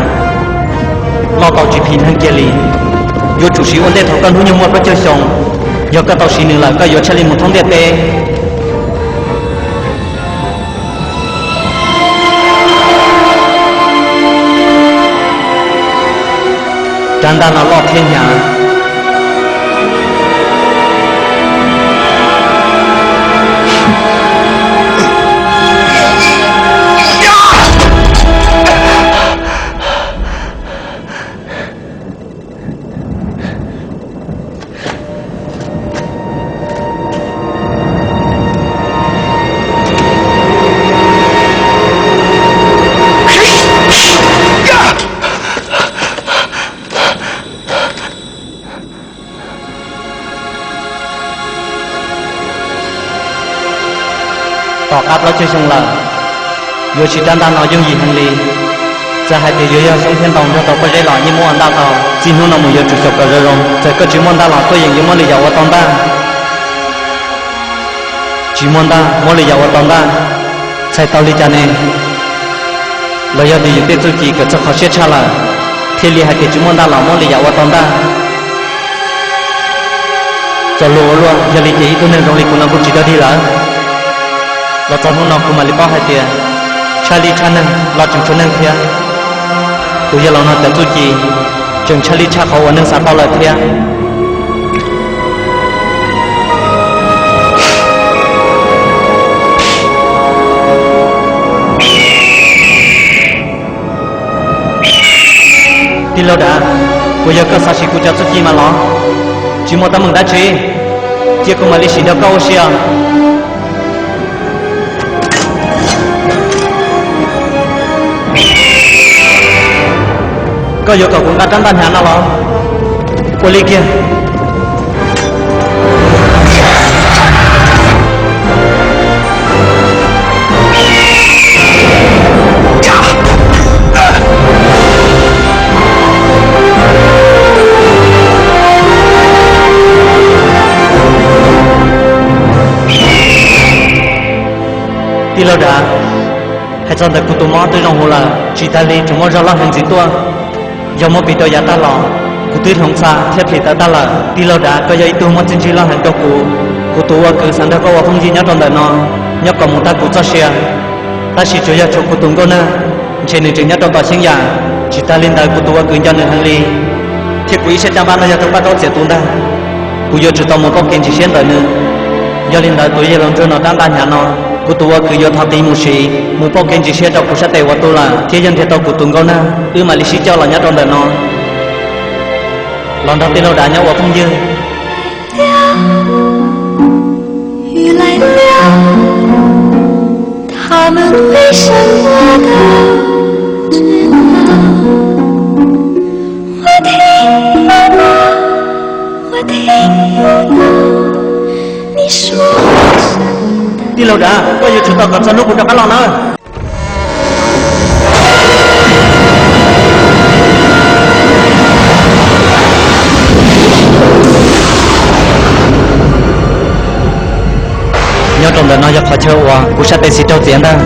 loj tau tsis phim neeg kiag li. Yuav tsum siv ua ntej thaum koj hnub nyoog muaj plaub caug xyoo. Yog koj tau siv nws lawm koj yuav tshaj li mus thoob ntiaj teb. Rab ntaj no loj thiab hnyav. Tom qab plaub caug xyoo lawm, yuav siv rab ntaj no yooj yim heev li. Txawm hais tias yuav yog xyoob thiab ntoo nrog rau pob zeb los yeej muab ua ntaj tau. Txij hnub no mus yuav tsum xyaum kom zoo zoo, txawm koj tsis muaj ntaj los koj yeem yuav muab lwm yam ua tau ntaj. Tsis muaj ntaj muab lwm yam ua tau ntaj, txhais tau li cas ne? Los yog tias yus tej txuj ci kawm txog qhov siab tshaj lawm, thiaj li hais tias tsis muaj ntaj los muab lwm yam ua tau ntaj. Txaus luag ua luaj, yog li ces ib tug neeg zoo li kuv no kuj tsis dog dig lawm. Los txog hnub no kuv mam li paub hais tias tshaj lij tshaj neeg los tseem tshuav neeg thiab. Tus yawg laus no cov txuj ci tseem tshaj lij tshaj qhov uas neeg xav tau lawm thiab. Tij laug Dav, puas yog koj xav siv kuv cov txuj ci mas los? Tsis muaj teeb meem dab tsi, cia kuv mam li sim nrog koj ua si os. Koj yuav kom kuv nqa rab ntaj hnyav no los? Ua li kiag. Tij laug Dav, hais txog ntawm kuv tus mob twb zoo hu lawm, tsis tas li tseem muaj zog loj heev ntxiv tuaj. Yog muab piv rau yav tag los, kuv twb hloov txha thiab plhis tawv tag lawm. Tij laug Dav, koj yog ib tug muaj txiaj ntsig loj heev rau kuv. Kuv tus ua kwv xav nrog koj ua phooj ywg nyob rau ntawm no, nyob kom mus tag kuv txoj sia. Tab sis tsuas yog tshuav kuv tus nkauj nag, ntshe nws tseem nyob rau tom xyeeb yam. Tsis tas li ntawd kuv tus ua kwv nco nws heev li, thiab kuv ib sab caj npab no yog rau Paj Zaub txiav tu ntag. Kuv yuav tsum tau mus pauj kev ntsis siab ntawm nws. Yog li ntawd tus yawg hluas nraug no rab ntaj hnyav no, kuv tus ua kwv yuav thov tiv mus siv, mus pauj kev ntsis siab rau kuv sab tes uas tu lawm, thiab yog nrhiav tau kuv tus nkauj nag, wb mam li sib coj los nyob rau ntawm no, los nrog tij laug Dav nyob ua phooj ywg. Tij laug Dav, koj yuav tsum tau kom txog hnub kuv rov qab los nawb. Nyob rau ntawm no yog qhov chaw uas kuv sab tes xis raug txiav ntag.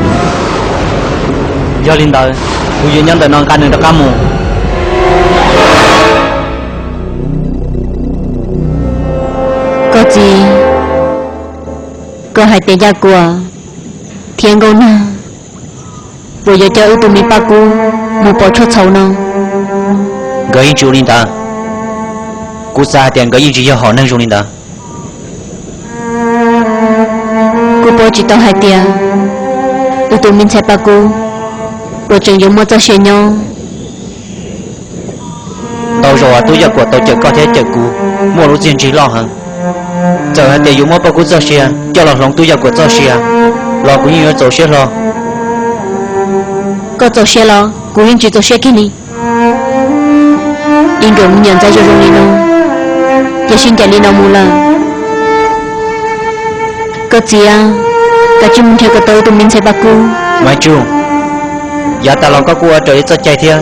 Yog li ntawd, kuv yuav nyob ntawm no nqa nws rov qab mus. Koj txiv, koj hais tias Yaj Kuam thiab Nkauj Nag puas yuav coj wb tus me Paj Kub mus pov tshuaj txhaum no? Nkawd yeej tsis ua li ntawd. Kuv xav hais tias nkawd yeej tsis yog hom neeg zoo li ntawd. Kuv paub tsis tau hais tias wb tus me ntxhais Paj Kub puas tseem yuav muaj txoj sia nyob. Ntau zaus tub Yaj Kuam tau cawm koj thiab cawm kuv muaj lub txiaj ntsig loj heev. Txawm hais tias yuav muab Paj Kub txoj sia coj los hloov tub Yaj Kuam txoj sia los kuv yeej yuav txaus siab hlo. Koj txaus siab los kuv yeej tsis txaus siab kiag li. Ib nkaus me nyuam ntxhais zoo zoo li no, ces sib ncaim li no mus lawm. Koj txiv, kav tsij mus nrhiav kom tau wb tus me ntxhais Paj Kub. Maiv Tsuj, yav tas los koj kuj ua raws li txoj cai thiab.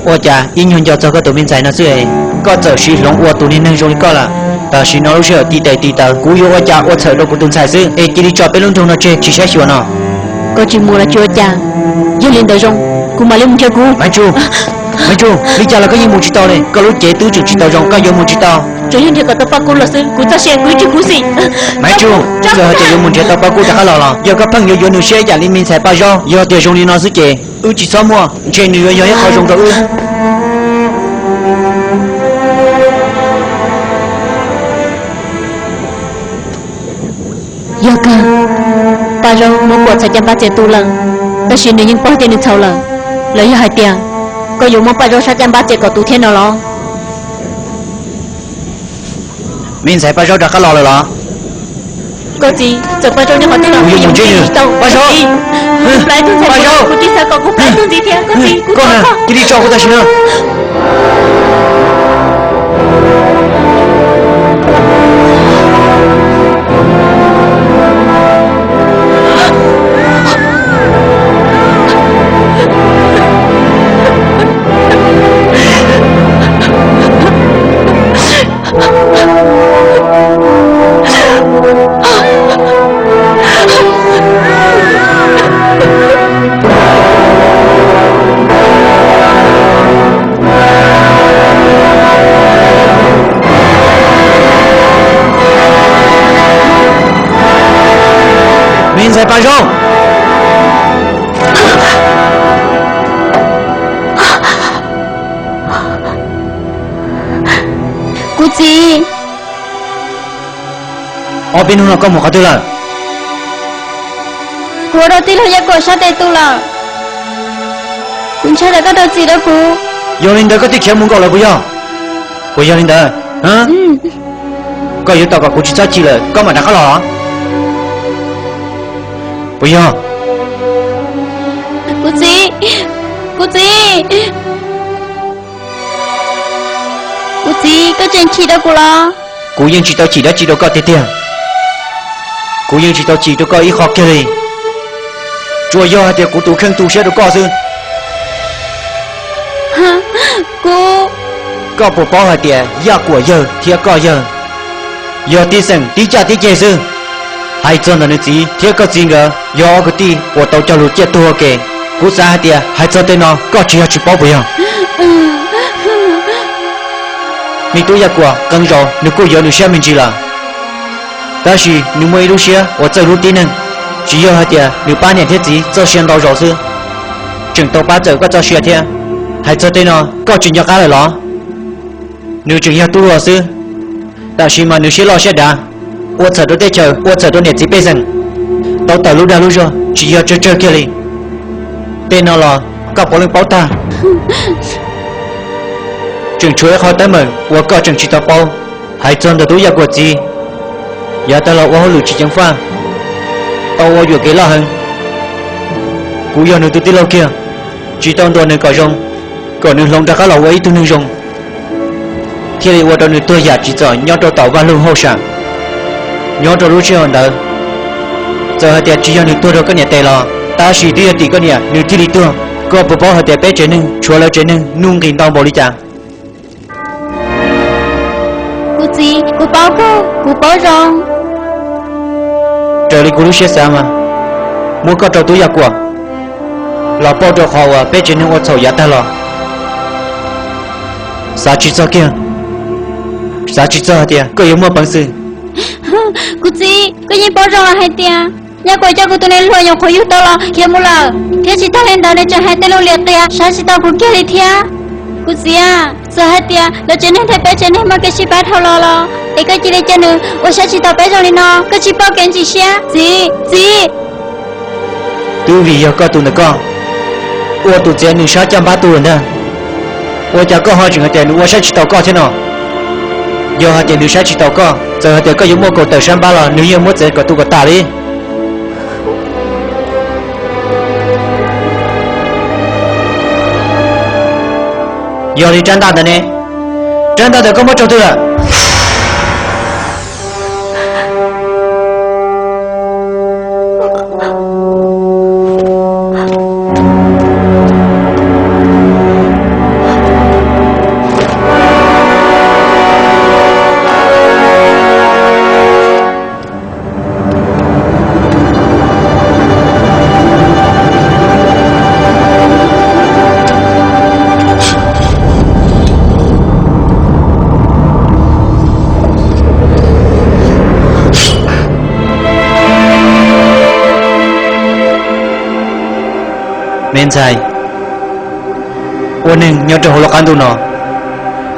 Ua cas ib nyuag nco txog koj tus me ntxhais no xwb es koj txawm siv hloov ua tus niag neeg zoo li koj lawm? Tam sim no lub sij hawm tib tes tib taw, kuv yuav ua cas ua txhawm rau kuv tus ntxhais xwb es cia li tso peb lub nroog no tseg tsis saib xyuas no. Koj tsis mus los tsis ua cas, yog li ntawd zoo, kuv mam li mus nrhiav kuv. Maiv Tsuj, Maiv Tsuj, li cas los koj yeej mus tsis tau li, koj lub cev twb tseem tsis tau zoo koj yuav mus tsis tau. Tsuas yog nrhiav kom tau Paj Kub los xwb, kuv txoj sia kuv yeej tsis khuv xim. Maiv Tsuj, txawm hais tias yuav mus nrhiav tau Paj Kub rov qab los los yog koj pheej yuav yuav nws siab yam li me ntxhais Paj Zaub, yog tias zoo li no xwb ces wb tsis txhob muaj, ntshe nws yuav yog ib qho zoo rau wb. Yog kawg, Paj Zaub muab Kuam txhais caj npab txiav tu lawm, tab sis nws yeej paub tias nws txhaum lawm. Los yog hais tias koj yuav muab Paj Zaub sab caj npab txiav kom tu thiab no los? Me ntxhais Paj Zaub rov qab los lawm los? Koj txiv, txawm Paj Zaub nyob qhov twg los kuv yuav mus ntsib nws. Paj Zaub, kuv cia li xav kom kuv pab tug ntxiv thiab. Koj txiv, kuv thov koj cia li tso kuv tam sim no. Me ntxhais Paj Zaub. Kuv txiv. Ob peb hnub no koj mus qhov twg lawm? Kuv ua rau tij laug Yaj Kuam sab tes tu lawm. Kuv ntshai tsam koj rau txim rau kuv. Yog li ntawd koj twb khiav mus nkaus lawm puas yog? Puas yog li ntawd? Koj yuav tos kom kuv tsis txhob chim lawm koj mam rov qab los. Puas yog? Kuv txiv, kuv txiv, kuv txiv, koj tseem chim rau kuv los? Kuv yeej tsis tau chim dab tsi rau koj tiag tiag. Kuv yeej tsis tau chim rau koj ib qho kiag li. Tsuas yog hais tias kuv tus kheej tu siab rau koj xwb. Kuv, koj puas paub hais tias Yaj Kuam yawg thiab koj yawg yog tib xeem tib caj tib ceg xwb? Hais txog ntawm nws txiv thiab koj txiv nkawd yog ob kwv tij uas tau cog lus ciaj tuag ua ke. Kuv xav hais tias hais txog tej no koj tsis yog tsis paub puas yog? Me tub Yaj Kuam qee zaus nws kuj yuav nws siab me ntsis lawm, tab sis nws muaj ib lub siab uas txawj hlub tib neeg, tsis yog hais tias nws pab niam thiab txiv txoj sia ntau zaus xwb, tseem tau pab txawm koj txoj sia thiab. Hais txog tej no koj tsis nco qab lawm los? Nws tseem yog tub hluas xwb, tab sis mas nws siab loj siab dav, ua txhawm rau teb chaws, ua txhawm rau niam txiv pej xeem, tau tawm lub dag lub zog tsis yog tsawg tsawg kiag li. Tej no los koj puav leej paub tag. Tseem tshuav ib qho teeb meem uas koj tseem tsis tau paub. Hais txog ntawm tub Yaj Kuam txiv, yav tag los ua hauj lwm tsis ceev faj, tau ua yuam kev loj heev. Kuv yog nws tus tij laug kiag, tsis tau ntuas nws kom zoo, kom nws hloov rov qab los ua ib tug neeg zoo, thiaj li ua rau nws tuag yam tsim txom nyob rau tom Vaj Lug hauj sam. Nyob rau lub sij hawm ntawd, txawm hais tias tsis yog nws tuag rau koj niam tes los, tab sis twb yog tim koj niam nws thiaj li tuag. Koj puas paub hais tias peb tsev neeg tshuav lawv tsev neeg nuj nqis ntau npaum li cas? Kuv txiv, kuv paub kawg, kuv paub zoo. Raws li kuv lub siab xav mas, muab koj rau tub Yaj Kuam los pauj rau qhov uas peb tsev neeg ua txhaum yav tag los. Xav tsis txog kiag, xav tsis txog hais tias koj yuav muaj peev xwm. Kuv txiv, koj yeej paub zoo hais tias Yaj Kuam coj kuv tus niam hluas nyuam qhuav yug tau los khiav mus lawm, thiab tsis tag li ntawd nws tseem hais tej lus liam qias saib tsis taus kuv kiag li thiab. Kuv txiv, txawm hais tias lawv tsev neeg thiab peb tsev neeg muaj kev sib pab dhau los los, es koj cia li cia nws ua saib tsis taus peb zoo li no, koj tsis pom kev ntxim siab. Txiv, txiv. Twb vim yog koj tus ntawm koj, ua tus txiav nws sab caj npab tu lawm ntag. Ua cas koj ho tseem hais tias nws ua saib tsis taus koj thiab no? Yog hais tias nws saib tsis taus koj, txawm hais tias koj yuav muaj kaum tawm sab npab los nws yeej muab txiav kom tu kom tas li. Yog li rab ntaj ntawd ne? Rab ntaj ntawd koj muab rau twg lawm? Me ntxhais, ua neeg nyob rau hauv lub qab ntuj no,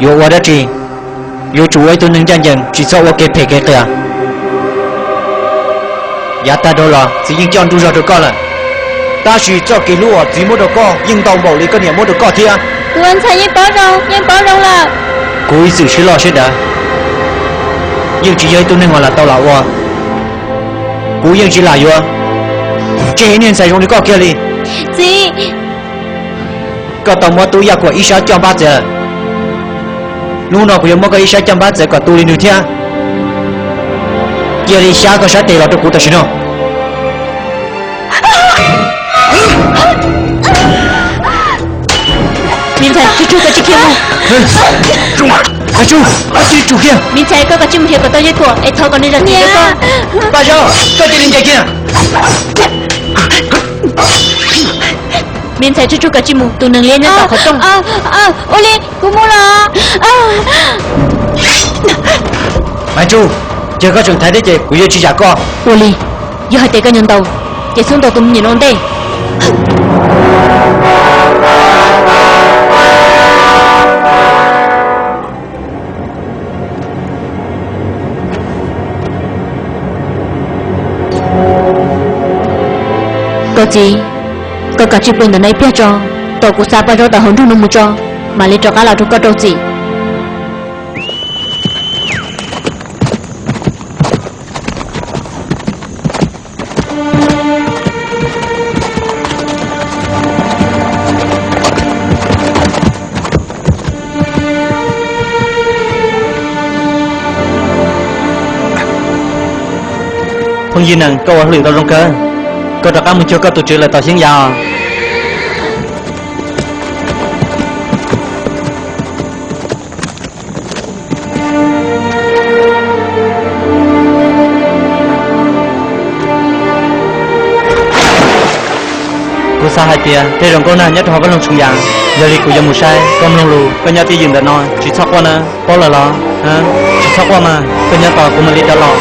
yuav ua dab tsi, yuav tsum ua ib tug neeg ncaj ncees, tsis txhob ua kev phem kev qias. Yav tag dhau los txiv yeej coj nruj zog rau koj lawm, tab sis txoj kev hlub uas txiv muab rau koj yeej ntau npaum li koj niam muab rau koj thiab. Kuv ua ntxhais yeej paub zoo, yeej paub zoo lawm. Kuv ib txwm siab loj siab dav, yeej tsis yog ib tug neeg uas lam tau lam ua. Kuv yeej tsis lam yuav tseg ib niag ntxhais zoo li koj kiag li. Txiv, koj tau muab tub Yaj Kuam ib sab caj npab txiav lawm. Hnub no kuv yuav muab koj ib sab caj npab txiav kom tu li nws thiab. Cia li xyab koj sab tes los rau kuv tam sim no. Me ntxhais, Tswj Tswj, koj tsis khiav mus. Tswj Tswj, koj cia li tsum kiag. Me ntxhais, koj kav tsij mus nrhiav kom tau Yaj Kuam es thov kom nws zam txim rau koj. Paj Zaub, koj cia li ncaim kiag. Me ntxhais Tswj Tswj, kav tsij mus, tus neeg liab nyob tom qhov rooj. Ua li, kuv mus los. Maiv Tsuj, yog koj tseem thaiv thiab ces kuv yuav tsis zam koj. Ua li, yog hais tias koj nyob ntau, ces txhob ntaus tus me nyuam no ua ntej. Koj txiv, koj kav tsij pw ntawm no ib pliag tso, kom kuv xa Paj Zaub tawm hauv nroog no mus tso, mam li rov qab los rau koj rau txim. Phooj ywg nees, koj ua hauj lwm tau zoo kawg, koj rov qab mus cuag koj tus tswv lawm tom Xyeeb Yaj os. Kuv xav hais tias tej zaum Nkauj Nag nyob rau hauv vaj loog Tshooj Yaj, yog li kuv yuav mus saib. Koj mloog lus, koj nyob twj ywm ntawm no, tsis txhob quaj na, paub lawm los? Tsis txhob quaj mas, koj nyob tos kuv mam li rov los.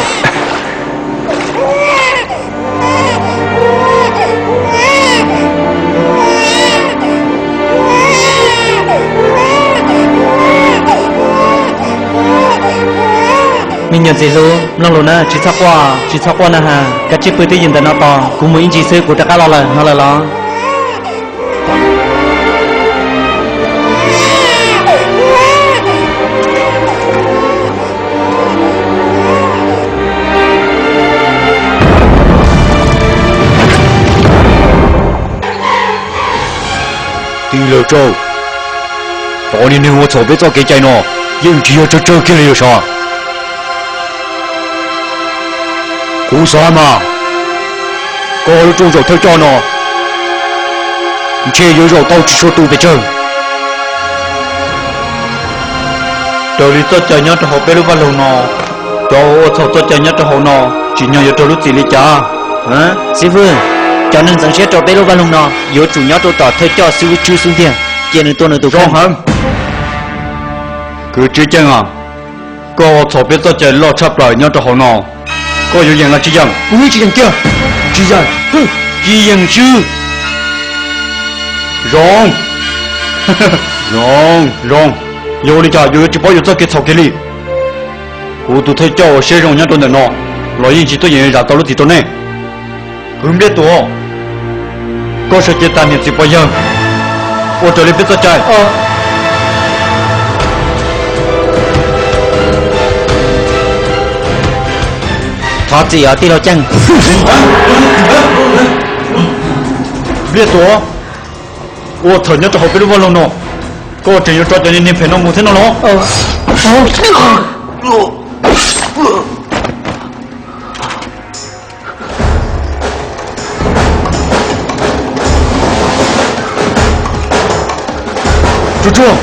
Me nyuam ntxim hlub, mloog lus na, tsis txhob quaj, tsis txhob quaj na has. Koj tsij pw twj ywm ntawm no tos, kuv mus ib ntsis xwb kuv rov qab los lawm, hnov lawm los? Tij laug Tsauj, cov niag neeg ua txhaum peb txoj kev cai no yeej tsis yog tsawg tsawg kiag li los sav. Kuv xav mas, koj lub rooj zaum thawj coj no ntshe yuav zaum tau tsis tshua tu pes tsawg. Raws li txoj cai nyob rau hauv peb lub vaj loog no, cov uas ua txhaum txoj cai nyob rau hauv no tsim nyog yuav raug lub txim li cas? Xib fwb, cov neeg ntxeev siab rau peb lub vaj loog no yuav tsum nyob rau tom thawj coj xib fwb Tswb xub ntiag, cia nws tua nws tus kheej. Kwv Tswb Ceeb a, koj ua txhaum peb txoj cai loj tshaj plaws nyob rau hauv no, koj yuav yeem los tsis yeem? Kuv yeej tsis yeem kiag. Tsis yeem? Tsis yeem xwb. Zoo, zoo, zoo, yog ua li cas yus yuav tsis paub yus txoj kev txhaum kiag li? Kuv tus thawj coj uas siab zoo nyob rau ntawm no los yeej tsis tuaj yeem zam tau lub txim rau nej. Kwv Npliaj Tuam, koj sawv cev tag niam txiv pog yawg, ua raws li peb txoj cai. Thov txim os tij laug Ceeb. Npliaj Tuam, ua txhaum nyob rau hauv peb lub vaj loog no, koj tseem yuav rov cov niag neeg phem no mus thiab no los? Tsuag tsuag,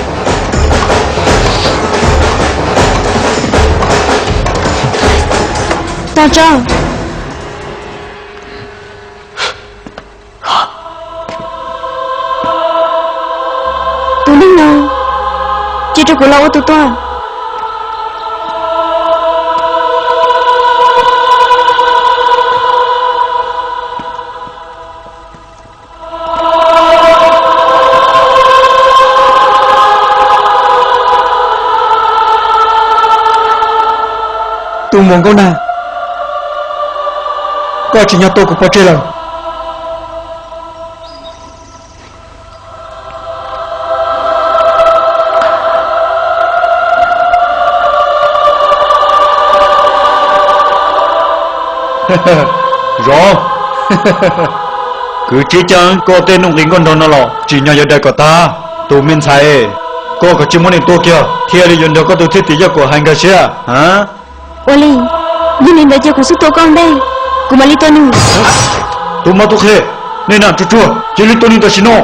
tag tso. Tus neeg no, cia rau kuv los ua tus tua. Tus muam Nkauj Nag, koj tsim nyog tua kuv pov tseg lawm. Zov, kwv Tswb Ceeb, koj tej nuj nqis nkauj nraug no los tsim nyog yuav daws kom tag. Tus me ntxhais, koj kav tsij muab nws tua kiag thiaj li yuav nrog koj tus thwj tim Yaj Kuam hais nkag siab. Ua li, yog li ntawd cia kuv xub tua koj ntej, kuv mam li tua nws. Tus mab tub qhe, nej nam tsuag tsuag, cia li tua nws tam sim no.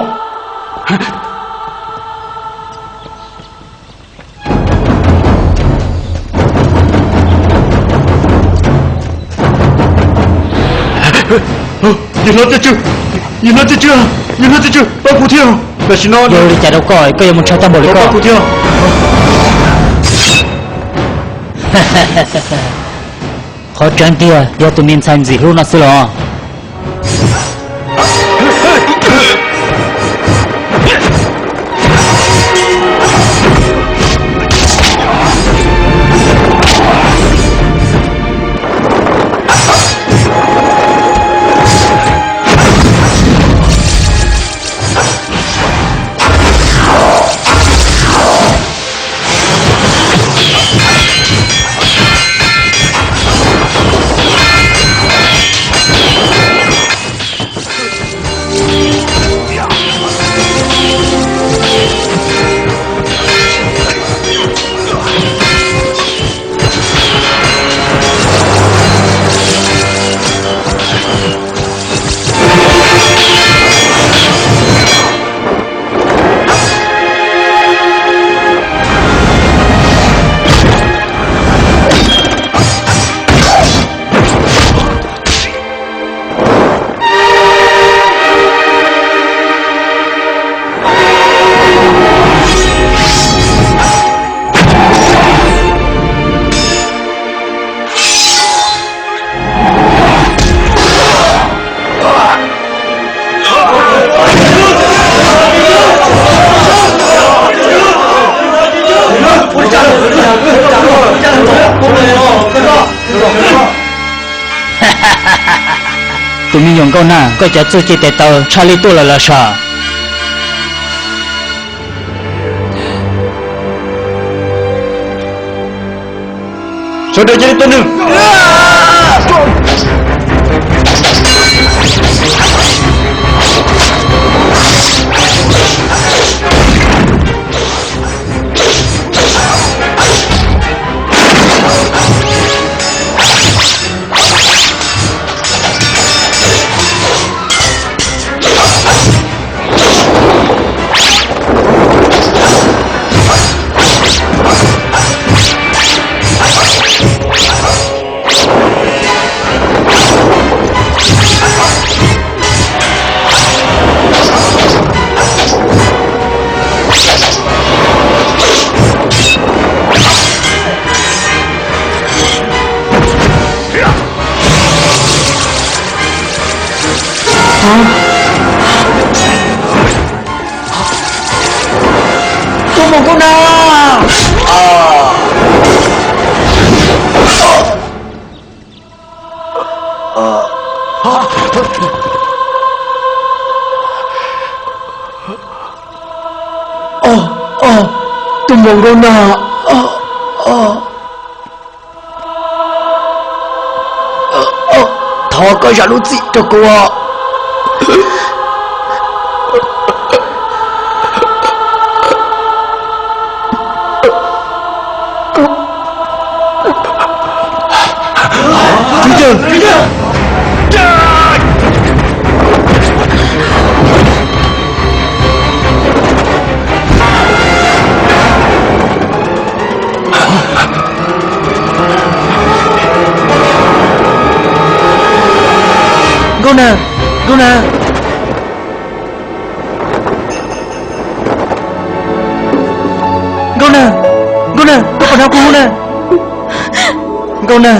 Yawg hlob Txiaj Tswv, yawg hlob Txiaj Tswv, yawg hlob Txiaj Tswv, pab kuv thiab. Tam sim no yog li cas rau koj, koj yuav mus tshaj tag npaum li koj? Pab kuv thiab. Qhov tseeb tiag yog tus me ntxhais ntxim hlub no xwb los? Tus me nyuam Nkauj Nag, koj cov txuj ci tes taw tshaj lij tuaj lawm los sav? Sawv daws cia li tua nws! Tus muam Nkauj Nag! Tus muam Nkauj Nag, thov koj zam lub txim rau kuv. Nkauj Nag, Nkauj Nag, Nkauj Nag, koj puas hnov kuv hu na? Nkauj Nag,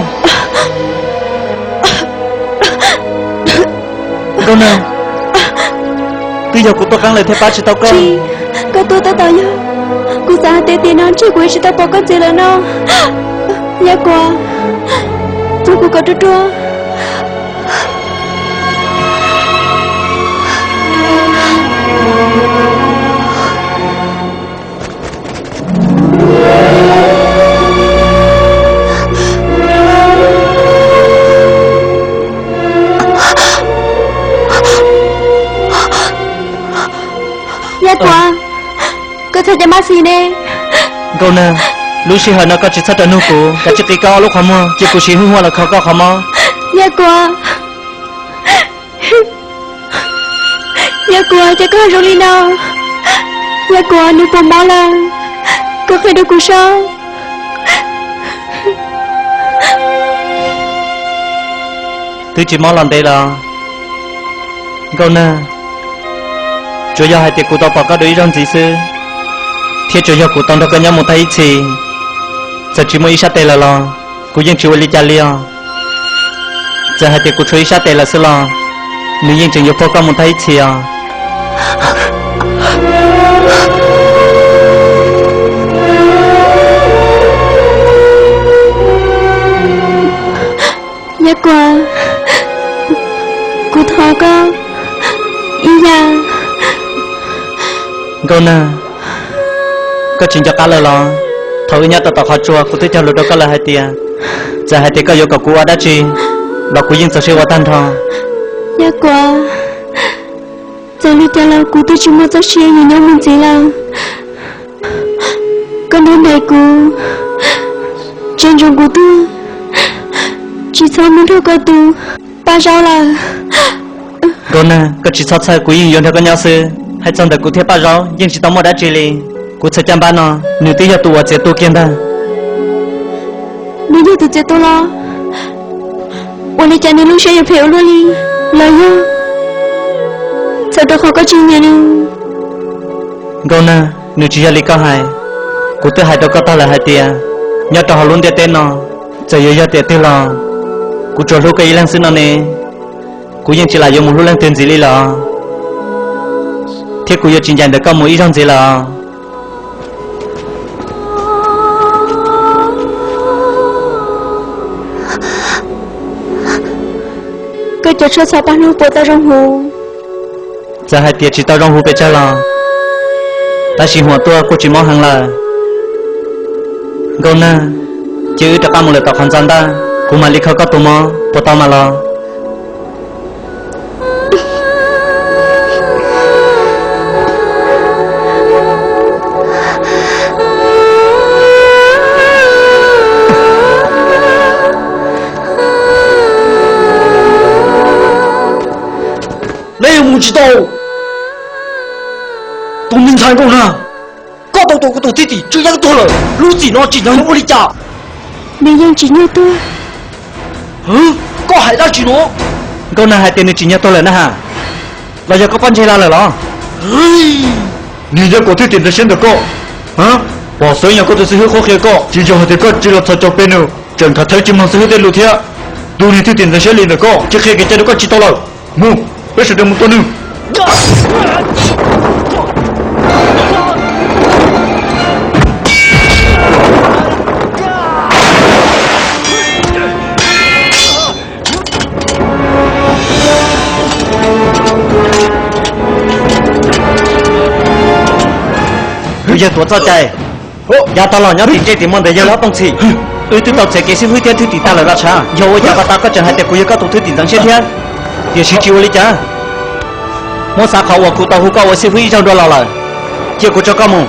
Nkauj Nag, twb yog kuv tuaj qeeb lawm thiaj pab tsis tau koj. Koj tuaj tab tom yog, kuv xav hais tias tiam no ntshe kuv yuav tsis tau pom koj ntxiv lawm no. Yaj Kuam, txhob kuv kom ruaj ruaj. Yaj Kuam, koj txhob cov mab xis ne. Nkauj Nag, lub sij hawm no koj tsis txhob rov nug kuv, kav tsij qi koj ob lub qhov muag, cia kuv siv hwj huam los kho koj qhov mob. Yaj Kuam, Yaj Kuam, cas koj zoo li no? Yaj Kuam, nws puas mob lawm? Koj qhia rau kuv saib. Twb tsis mob los ntev los, Nkauj Nag. Tsuas yog hais tias kuv tau pom koj dua ib zaug ntxiv xwb, thiab tsuas yog kuv tau nrog koj nyob mus tag ib txhis. Txawm tsis muaj ib sab tes lawm los kuv yeej tsis ua li cas li os. Txawm hais tias kuv tshuav ib sab tes lawm xwb los nws yeej tseem yuav puag koj mus tag ib txhis os. Yaj Kuam, kuv thov koj ib yam. Nkauj Nag, koj tsis nco qab lawm los? Thaum wb nyob rau tom qhov tsua kuv twb cog lus rau koj lawm hais tias, txawm hais tias koj yuav kom kuv ua dab tsi los kuv yeej txaus siab ua tag nrho. Yaj Kuam, txawm li cas los kuv twb tsis muaj txoj sia yuav nyob mus ntxiv lawm. Koj nrog nraim kuv, tseem ntsoov kuv tuag, tsis txhob mus nrog koj tus Paj Zaub lawm. Nkauj Nag, koj tsis txhob txhawj, kuv yeej yuav nrog koj nyob xwb. Hais txog ntawm kuv thiab Paj Zaub yeej tsis tau muaj dab tsi li. Kuv txhais caj npab no, nws twb yog tus uas txiav tu kiag ntag. Nws yog tus txiav tu los? Ua li cas nws lub siab yuav phem ua luaj li? Los yog txhawm rau qhov koj tsis nyiam nws? Nkauj Nag, nws tsis yog li koj hais. Kuv twb hais rau koj tag lawm hais tias, nyob rau hauv lub ntiaj teb no, txawm yuav yog tiam twg los kuv tsuas hlub koj ib leeg xwb no ne. Kuv yeej tsis lam yuav mus hlub leej twg ntxiv li lawm, thiab kuv yuav tsis ncaim ntawm koj mus ib zaug ntxiv lawm. Koj cov tshuaj txhaj paj hnub puas tau zoo hu? Txawm hais tias tsis tau zoo hu pes tsawg los tab sis huam tuaj kuj tsis mob heev lawm. Nkauj Nag, cia wb rov qab mus lawm tom qhov ntxa ntawd, kuv mam li kho koj tus mob puas tau mas los. Neb yuav mus tsis tau. Tus me ntxhais Nkauj Nag, koj tau tua kuv tus thwj tim Tswv Yeeb tuag lawm, lub txim no tsim nyog ua li cas? Nws yeej tsim nyog tuag. Koj hais dab tsi no? Nkauj Nag hais tias nws tsim nyog tuag lawm na has, los yog koj poj ntse la lawm los? Niag yaj kuam thwj tim ntxeev siab ntawm koj, pom xeeb yog koj tus xib hwb qhuab qhia koj, tsis yog hais tias koj tsis los txhos caug pe nws, tseem khav theeb tsis mloog xib hwb tej lus thiab. Tus niag thwj tim ntxeev siab li ntawm koj, cia qhia kev cai rau koj tsis tau lawm. Mus, peb sawv daws mus tua nws. Kuv yawg tuav txoj cai, yav tas los nyob tim ntsej tim muag ntawd yog ob tooj txhim. Wb twb tau txiav kev xib hwb thiab thwj tim tag lawm los sav, yog ua cas pas tas koj tseem hais tias kuv yog koj tus thwj tim ntxeev siab thiab? Tiam sis tsis ua li cas, muab xav qhov uas kuv tau hu koj ua xib hwb ib zaug dua los lawm, cia kuv tso koj mus.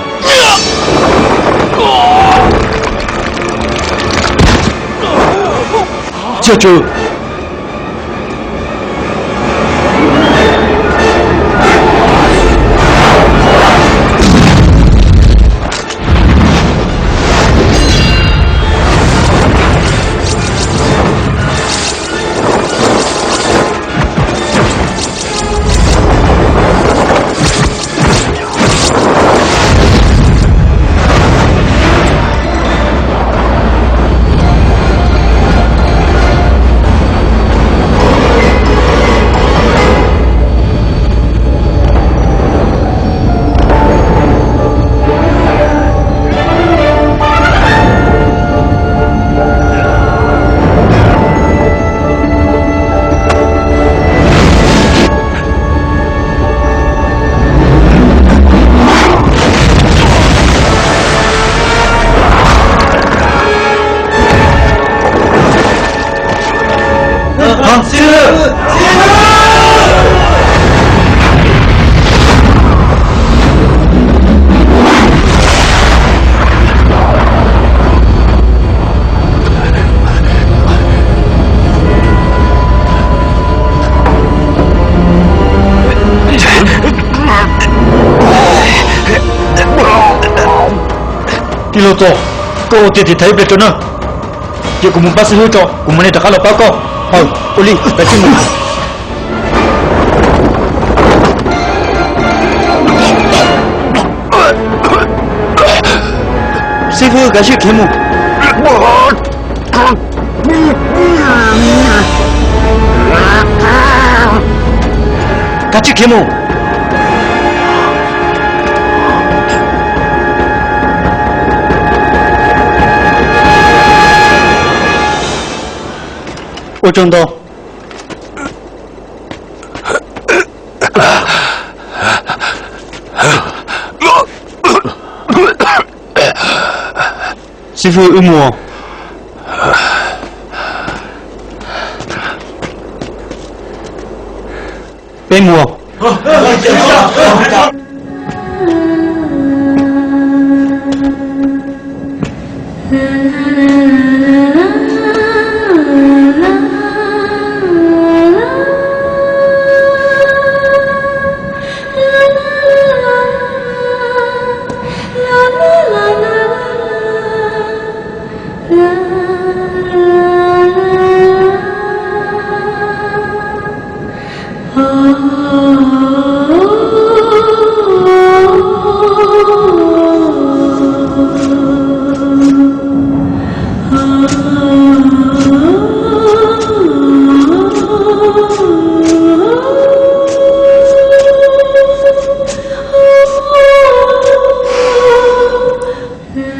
Tij laug Txos, koj ua tiag tiag thaiv ib pliag tso na. Cia kuv mus pab xib hwb tso, kuv mam li rov qab los pab koj. Aw, ua li, kav tsij mus. Xib hwb, kav tsij khiav mus. Kav tsij khiav mus. Ua tsaug ntau. Xib hwb, wb mus. Peb mus.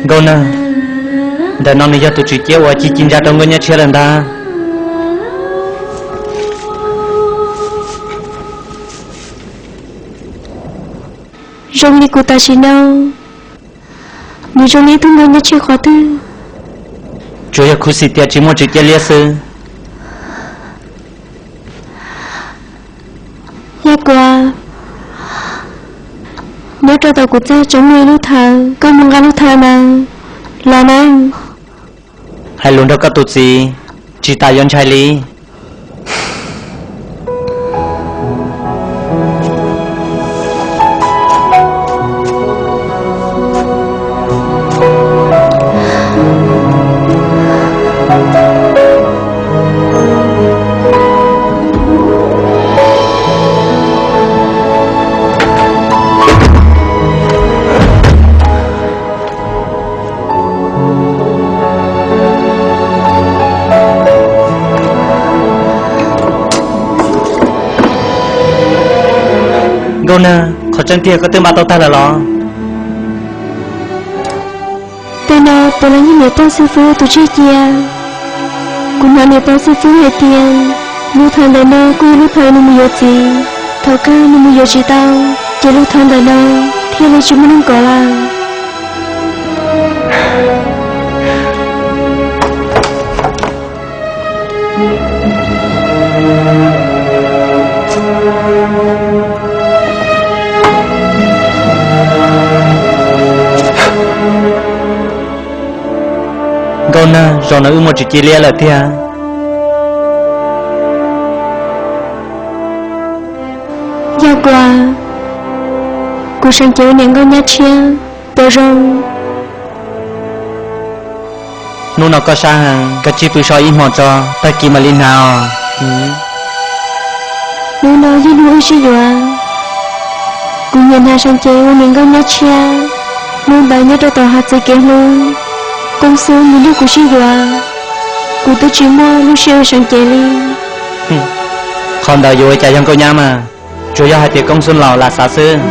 Nkauj Nag, ntawm no nws yog tus tswv ciab uas ci ci ntsa rau Nkauj Nyab Tshiab lawm ntag. Zoo li kuv tam sim no, nws zoo li ib tug nkauj nyab tshiab qhov twg? Tsuas yog khuv xim tias tsis muaj Tswv Cia Liab xwb. Yaj Kuam, nyob rau tom kuv txaj tseem muaj ib lub thawv, koj mus nqa lub thawv ntawd los nawb. Hais lus nrog koj tus txiv, tsis tas yuav ntshai li. Nkauj Nag, qhov tseeb tiag koj twb npaj tau tag lawm los? Tej no puav leej yog niam pog xib fwb tus tseg cia. Kuv hnov niam pog xib fwb hais tias lub thawv ntawm no kuj yog lub thawv nws mus yuav txiv. Thaum kawg nws mus yuav tsis tau, ces lub thawv ntawm no thiaj li tsis muaj neeg kov lawm. Nkauj Nag, zaum no wb muaj Tswv Cia Liab lawm tiag. Yaj Kuam, kuv seev cev ua niam nkauj nyab tshiab puas zoo? Hnub no koj sab heev, koj tsij pw so ib hmos tso, tag kis mam li hnav os. Hnub no yog hnub wb sib yuav. Kuv nyiam hnav seev cev ua niam nkauj nyab tshiab. Hnub ntawd nyob rau tom hav txiv kev hlub, Koob Xub nws nrog kuv sib yuav, kuv twb tsis muaj lub siab ua seev cev li. Qhov ntawd yuav ua cas yog nkauj nyab mas, tsuas yog hais tias Koob Xub laus lam xav xwb.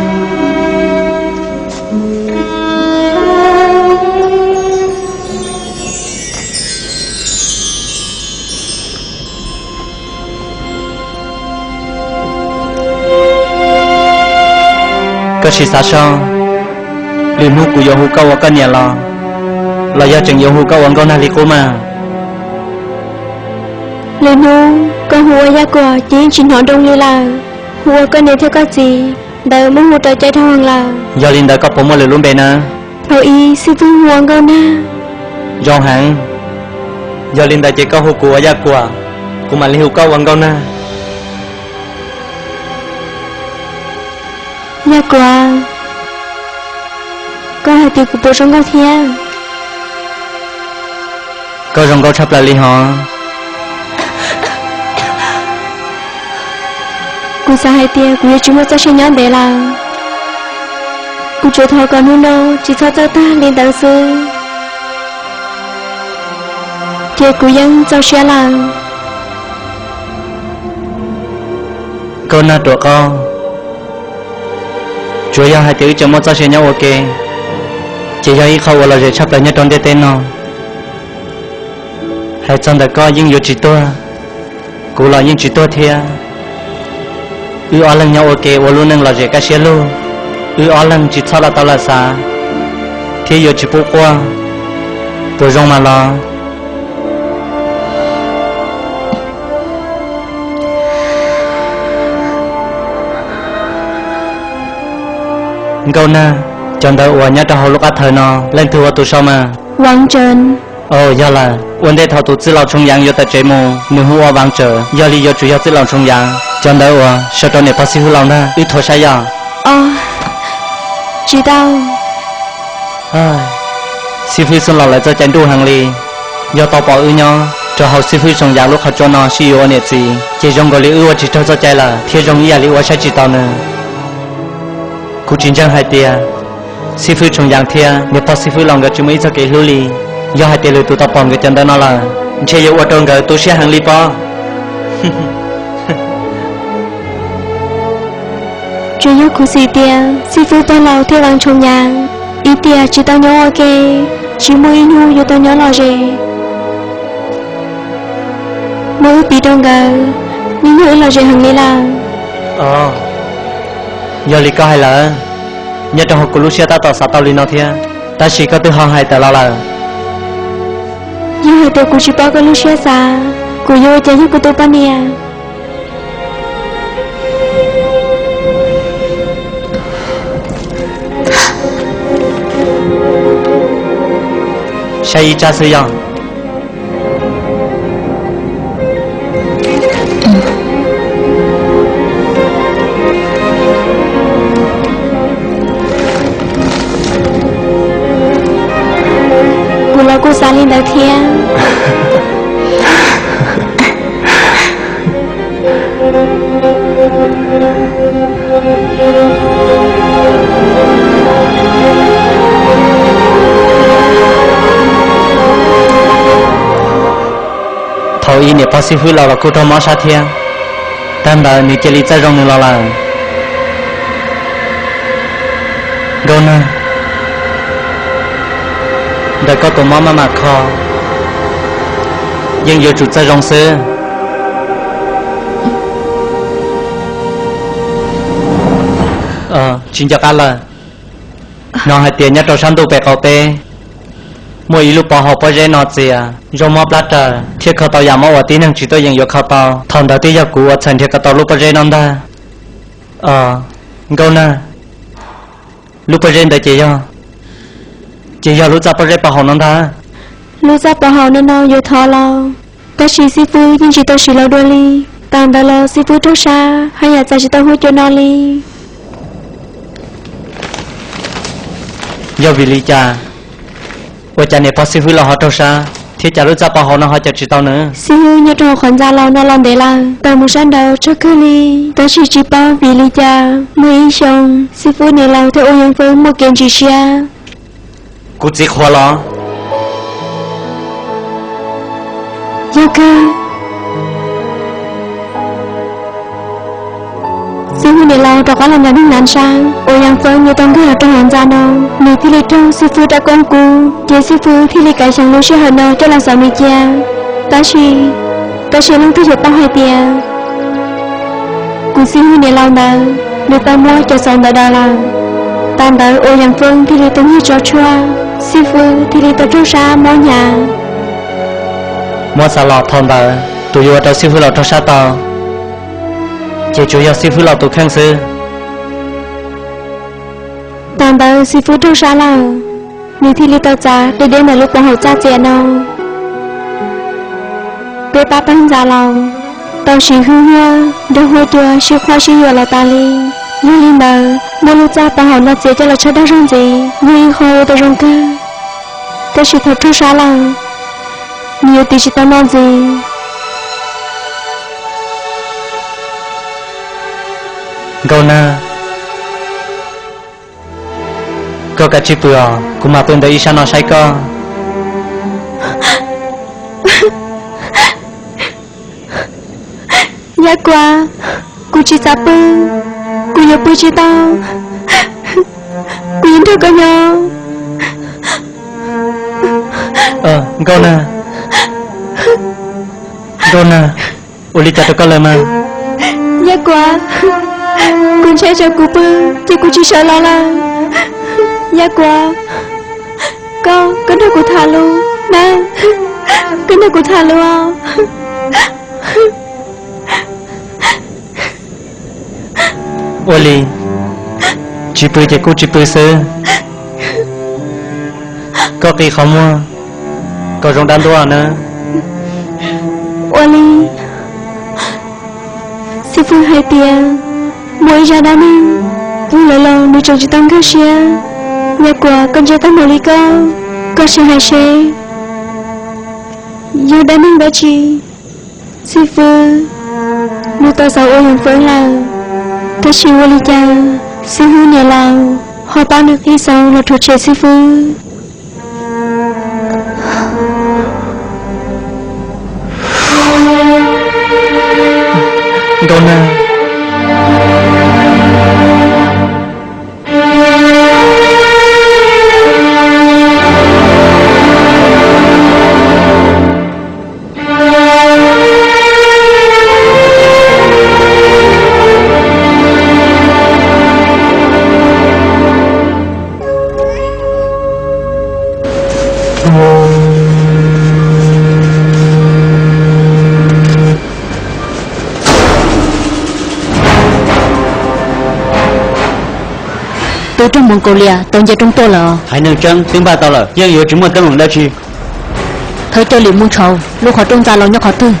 Koj sim xav so, lwm hnub kuv yuav hu koj ua koj niam los, los yog tseem yuav hu koj ua Nkauj Nag li qub mas? Lwm hnub koj hu ua Yaj Kuam ces yeej tsis hnov nroo li lawm. Hu ua koj niam thiab koj txiv ntawd muab hu rau cai dhau heev lawm. Yog li ntawd koj puas muaj lwm lub npe na? Thaum ub xib fwb hu ua Nkauj Nag. Zoo heev. Yog li ntawd ces koj hu kuv ua Yaj Kuam, kuv mam li hu koj ua Nkauj Nag. Yaj Kuam, koj hais tias kuv puas zoo nkauj thiab? Koj zoo nkauj tshaj plaws li hos. Kuv xav hais tias kuv yuav tsis muaj txoj sia nyob ntev lawm. Kuv tsuas thov kom hnub no tsis txhob txawj tag li ntawd xwb, ces kuv yeej txaus siab lawm. Nkauj Nag ruam qau, tsuas yog hais tias wb tseem muaj txoj sia nyob ua ke, ces yog ib qho uas lom zem tshaj plaws nyob rau ntiaj teb no. Hais txog ntawm koj yeej yuav tsis tuag, kuv los yeej tsis tuag thiab. Wb ob leeg nyob ua ke ua lub neej lom zem kaj siab lug, wb ob leeg tsis txhob los tau lam xav, thiab yuav tsis pub quaj. Puas zoo mas los? Nkauj Nag, cov ntawv uas nyob rau hauv lub qab thawv no leej twg ua tus sau mas? Vav Tsawm. Aws, yog lawm. Ua ntej thaum tus txwj laus Tshoo Yaav yuav tawm tsev mus, nws hu ua Vav Tsawm, yog li yuav tsum yog txwj laus Tshoo Yaav. Cov ntawv uas sau rau niam pog xib fwb laus ntag, wb thuav saib yog? Tsis tau. Xib fwb Xyooj Laus lawv txoj cai nruj heev li. Yog tau pom wb nyob rau hauv xib fwb Tshoo Yaav lub qhov tsua no sib yuav ua niam txiv, ces zoo nkaus li wb ua tsis raug txoj cai lawm, thiab zoo ib yam li ua saib tsis taus nws. Kuv tsis ntseeg hais tias xib fwb Tshoo Yaav thiab niam pog xib fwb laus nkawd tsis muaj ib txoj kev hlub li. Yog hais tias lwm tus tau pom nkawd cov ntawv no lawm, ntshe yuav ua rau nkawd tu siab heev li pob. Tsuas yog khuv xim tias xib fwb pog laus thiab Vav Tshoo Yaav ib tiam tsis tau nyob ua ke, tsis muaj ib hnub yuav tau nyob lom zem. Muab wb piv rau nkawd, yeej yog wb lom zem heev li lawm. Yog li koj hais lawm, Nyob rau hauv kuv lub siab tab tom xav tau li no thiab, tab sis koj twb ho hais tawm los lawm. Yog hais tias kuv tsis paub koj lub siab xav, kuv yuav ua cas yog koj tus poj niam? Saib ib tsab xwb yog. Kuv los kuj xav li ntawd thiab. Thaum ub niam pog xib fwb los los kuj raug mob sab thiab, tag ntawd nws cia li txawj zoo nws los lawm. Nkauj Nag, ntawm koj tus mob maj mam kho, yeej yuav tsum txawj zoo xwb. Tsis nco qab lawm. Hnov hais tias nyob rau sab ntuj pem qaum teb muaj ib lub pov haum pob zeb no txias zoo mob plab raws thiab kho tau yam mob uas tib neeg tsis tuaj yeem yuav kho tau. Thaum ntawd twb yog kuv uas txhais nrhiav kom tau lub pob zeb no ntag. Nkauj Nag, lub pob zeb ntawd ces yog, ces yog lub txaj pob zeb pov haum no ntag. Lub txaj pov haum no no yuav thov los, tab sis xib fwb yeej tsis tau siv los dua li. Tas ntawd los xib fwb raug sab haj yam txais tsis tau huab cua no li. Yog vim li cas, ua cas niam pog xib fwb los ho raug sab thiab cas lub txaj pov haum no ho cawm tsis tau nws? Xib fwb nyob rau hauv qhov ntxa laus no los ntev lawm, tawm mus sab nraud tsawg kawg li, tab sis tsis paub vim li cas muaj ib xyoo xib fwb niam laus thiab Ua Yeev Fwb muaj kev ntsis siab. Kuv txiv qhuav los? Yog kawg. Xib fwb niam laus rov qab los nrog neeg hnav ntshav, Ua Yeev Fwb nws tau nkag los rau hauv ntxa no, nws thiaj li raug xib fwb rab koob kub, ces xib fwb thiaj li kav xyeem lub sij hawm no coj los xauv nws cia. Tab sis, tab sis leej twg yuav paub hais tias kuv xib fwb niam laus ntawd nws tau muab cov xauv ntawd daws lawm. Tas ntawd Ua Yeev Fwb thiaj li tau nyiag tso tshuaj, xib fwb thiaj li tau raug sab mob hnyav. Muab xav los thaum ntawd tus yuav ua rau xib fwb los raug sab tau, ces tsuas yog xib fwb laus tus kheej xwb. Tas ntawd xib fwb raug sab lawm, nws thiaj li tau txav deb deb ntawm lub pov haum txaj txias no. Peb pab pawg ntxa laus tau siv hwj huaj nrog huab cua sib qhuab sib yuam los tas li. Yog li ntawd, muab lub txaj pov haum no txiav coj los tshav dag zog ntxiv yog ib qho uas tau zoo kawg, tab sis thaum raug sab lawm, nws yuav tiv tsis tau noj ntxiv. Nkauj Nag, koj kav tsij pw os, kuv mam pw ntawm ib sab no saib koj. Yaj Kuav, kuv tsis xav pw, kuv yuav pw tsis tau, kuv yuav nrog koj nyob. Nkauj Nag, Nkauj Nag, ua li cas rau koj lawm mas? Yaj Kuav, kuv ntshai tsam kuv pw ces kuv tsis sawv los lawm. Yaj Kuav, koj, koj nrog kuv tham lus na, koj nrog kuv tham lus os. Ua li, tsis pw ces kuj tsis pw xwb. Koj qi qhov muag kom zoo dab ntub nawb. Ua li, xib fwb hais tias muaj ib zaj dab neeg, ua lawv los nws tseem tsis tau nkag siab. Yaj Kuav, koj ntsia tau hmo li koj, koj sim hais seb yog dab neeg dab tsi. Xib fwb, nws tau xauv Ua Yeev Fwb lawm, tab sis ua li cas xib fwb niam laus ho pab nws qhib xauv los rhuav tshem xib fwb? Nkauj Nag. Tus rog Moos Kaus Lias tau nce rooj tuaj lawm. Haiv neeg tseeb twb npaj tau lawm, yeej yuav tsis muaj teeb meem dab tsi. Thawj coj Lis Mus Tshauv, lub qhov rooj ntxa los nyob qhov twg?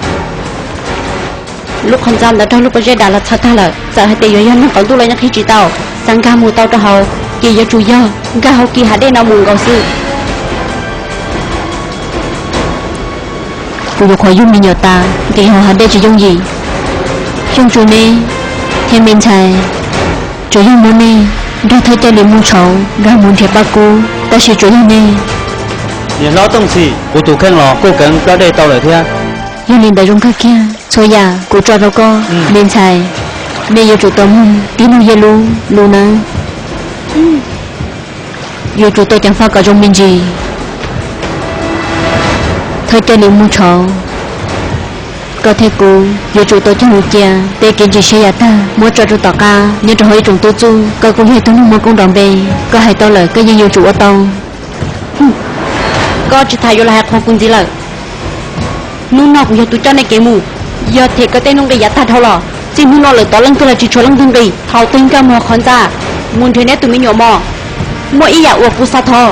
Lub qhov ntxa ntawd raug lub pob zeb dam los txhawv tag lawm, txawm hais tias yuav yog neeg qaum ntuj los yeej qhib tsis tau. Xav nkag mus tau rau hauv ces yuav tsum yog nkag hauv kis hav dej no mus nkaus xwb. Kuv yuav qhuas yug me nyuam tas, nqis hauv hav dej tsis yooj yim. Xyooj tsu neb thiab me ntxhais, tsuas yog muab nej nrog thawj coj Lis Mus Tshauv nkag mus nrhiav Paj Kub, tab sis tsuas yog nej. Niam hlob Tooj Txhim, kuv tus kheej los kuj keev ploj dej tau lawm thiab. Yog li ntawd zoo kawg kiag, txhua yam kuv tso rau koj. Me ntxhais, nej yuav tsum tau mloog tib neeg yej lub lus nawb. Yuav tsum tau ceev faj kom zoo me ntsis. Thawj coj Lis Mus Tshauv, koj thiab kuv yuav tsum tau cog lus cia tej kev ntsis siab yav tag muab tso rau tom qab. Nyob rau hauv ib tsoom tub txuj, koj kuj yog ib tug neeg muaj koob nrov npe, koj hais tau lawm koj yeej yuav tsum ua tau. Koj tsis tas yuav los hais qhuas kuv ntxiv lawm. Hnub no kuv yog tus coj nej kev mus, yog them koj tej nuj nqis yav tag dhau los. Txij hnub no lawm tod leej twg los tsis tshuav leej twg nqis. Thaum twg nkag mus hauv qhov ntxa mus nrhiav neb tus me nyuam mog, muaj ib yam uas kuv xav thov,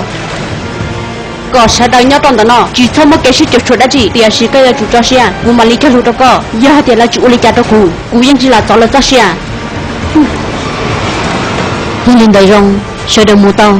kom sawv daws nyob rau ntawm no tsis txhob muaj kev sib cuam tshuam dab tsi, tiam sis koj yuav tsum tso siab, kuv mam li cog lus rau koj. Yog hais tias lawv tsis ua li cas rau kuv, kuv yeej tsis lam txov lawv txoj sia. Yog li ntawd zoo, sawv daws mus tau.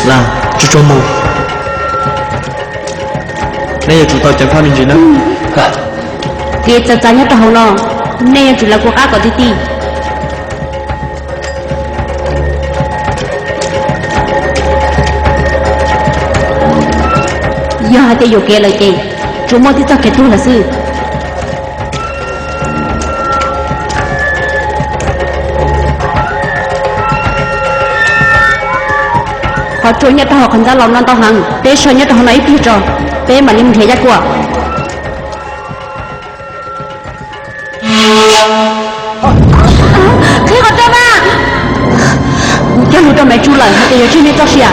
Lam, tsuag tsuag mus. Nej yuav tsum tau ceev faj me ntsis nawb. Kev txawv txav nyob rau hauv no, nej yuav tsum lawv kuv qab kom tiag tiag. Yog hais tias yuam kev lawm ces tsuas muaj tib txoj kev tuag lawm xwb. Qhov tsua nyob rau hauv qhov ntxa laus no ntau heev, peb so nyob rau hauv no ib pliag tso, peb mam li mus nrhiav Yaj Kuam. Qhib qhov rooj mas. Kuv cog lus rau Maiv Tsu lawm hais tias yuav tseg nej txoj sia,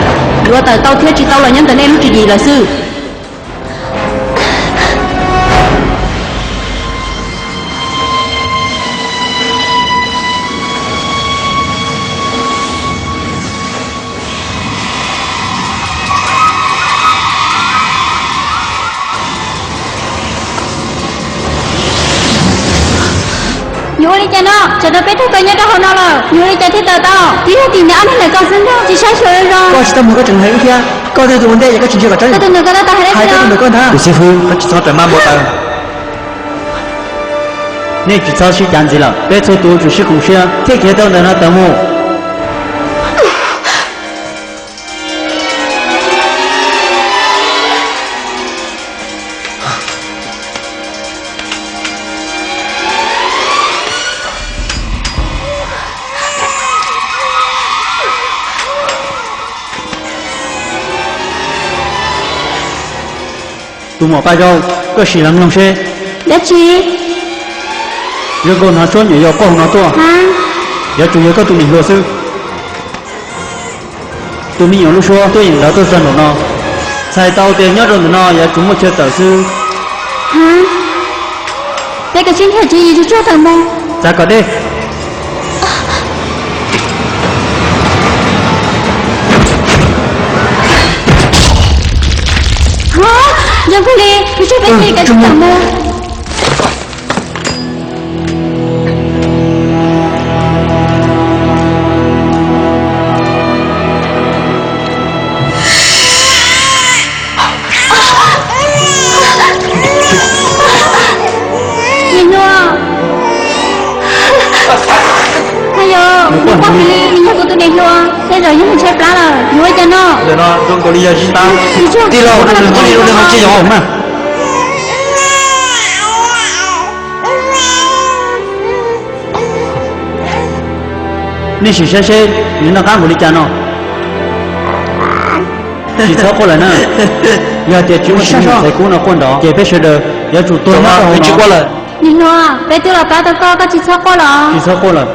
yuav tawm tau thiab tsis tau los nyob ntawm nej lub tswv yim lawm xwb. Yuav ua li cas no? Tsam no peb raug kaw nyob rau hauv no lawm, yuav ua li cas thiaj tawm tau? Twb yog tim nws ob niag ntawm koj xwb ntag, tsis saib xyuas zoo zoo. Koj tsis tau mus koj tseem hais wb thiab, koj twb tus ua ntej ces koj tsis ntsia kom tseeb. Koj tus ntawm koj tab tom hais dab tsi no? Tus xib hwb, koj tsis txhob rawm maj npau taws. Nej tsis txhob sib cav ntxiv lawm, peb txhua tus tsum sib koom siab thiaj khiav tau ntawm no tawm mus. Tus muam Paj Zaub, koj sim los mloog seb. Dab tsi? Zoo nkaus hnov suab nyuam yaus quaj hauv no tuaj. Yuav tsum yog koj tus niam hluas xwb. Tus me nyuam lub suab tuaj yeem nrov tuaj txog nraum no. Txhais tau tias nyob rau ntawm no yuav tsum muaj chaw tawm xwb. Peb kav tsij nrhiav tswv yim tsuag tsuag tawm mus. Txav kom deb. Zoo kawg li, mus tseg peb kav tsij tawm mus. Niam hluas, ha yog, nws quaj heev li, nws yog kuv tus Hluas, tej zaum yog nws tshaib plab lawm, yuav ua cas no? Ntawm no zoo nkaus li yog zib tab. Tij laug, ua li no tsis yog mas. Nej sim saib seb nws noj qab npaum li cas no. Tsis txhob quaj lawm na. Yog hais tias tsis muaj sim neej txais kub no quaj nrov ces peb sawv daws yuav tsum tuag mab rau hauv no. Niam hluas, peb twb los pab tau koj, koj tsis txhob quaj los. Tsis txhob quaj lawm.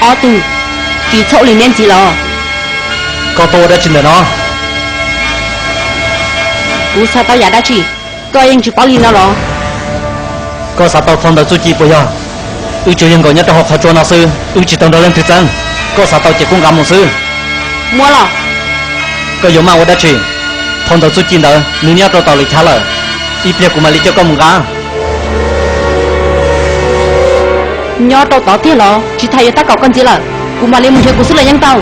Ob tug, tsis txhob ua li neb ntxiv los. Koj tuaj ua dab tsi ntawm no? Kuv xav tau yam dab tsi, koj yeej tsis paub li no los? Koj xav tau phau ntawv txuj ci puas yog? Wb tsuas yog nkaum nyob rau hauv qhov tsua no xwb, wb tsis tau nrog leej twg txeeb. Koj xav tau ces kuj nqa mus xwb. Muab los. Koj yuav maj ua dab tsi? Phau ntawv txuj ci ntawd nws nyob rau tom lwm chav lawm, ib pliag kuv mam li coj koj mus nqa. Nyob rau tod tiag los? Tsis tas yuav tab kaum koj ntxiv lawm, kuv mam li mus nrhiav kuv xwb los yeej tau.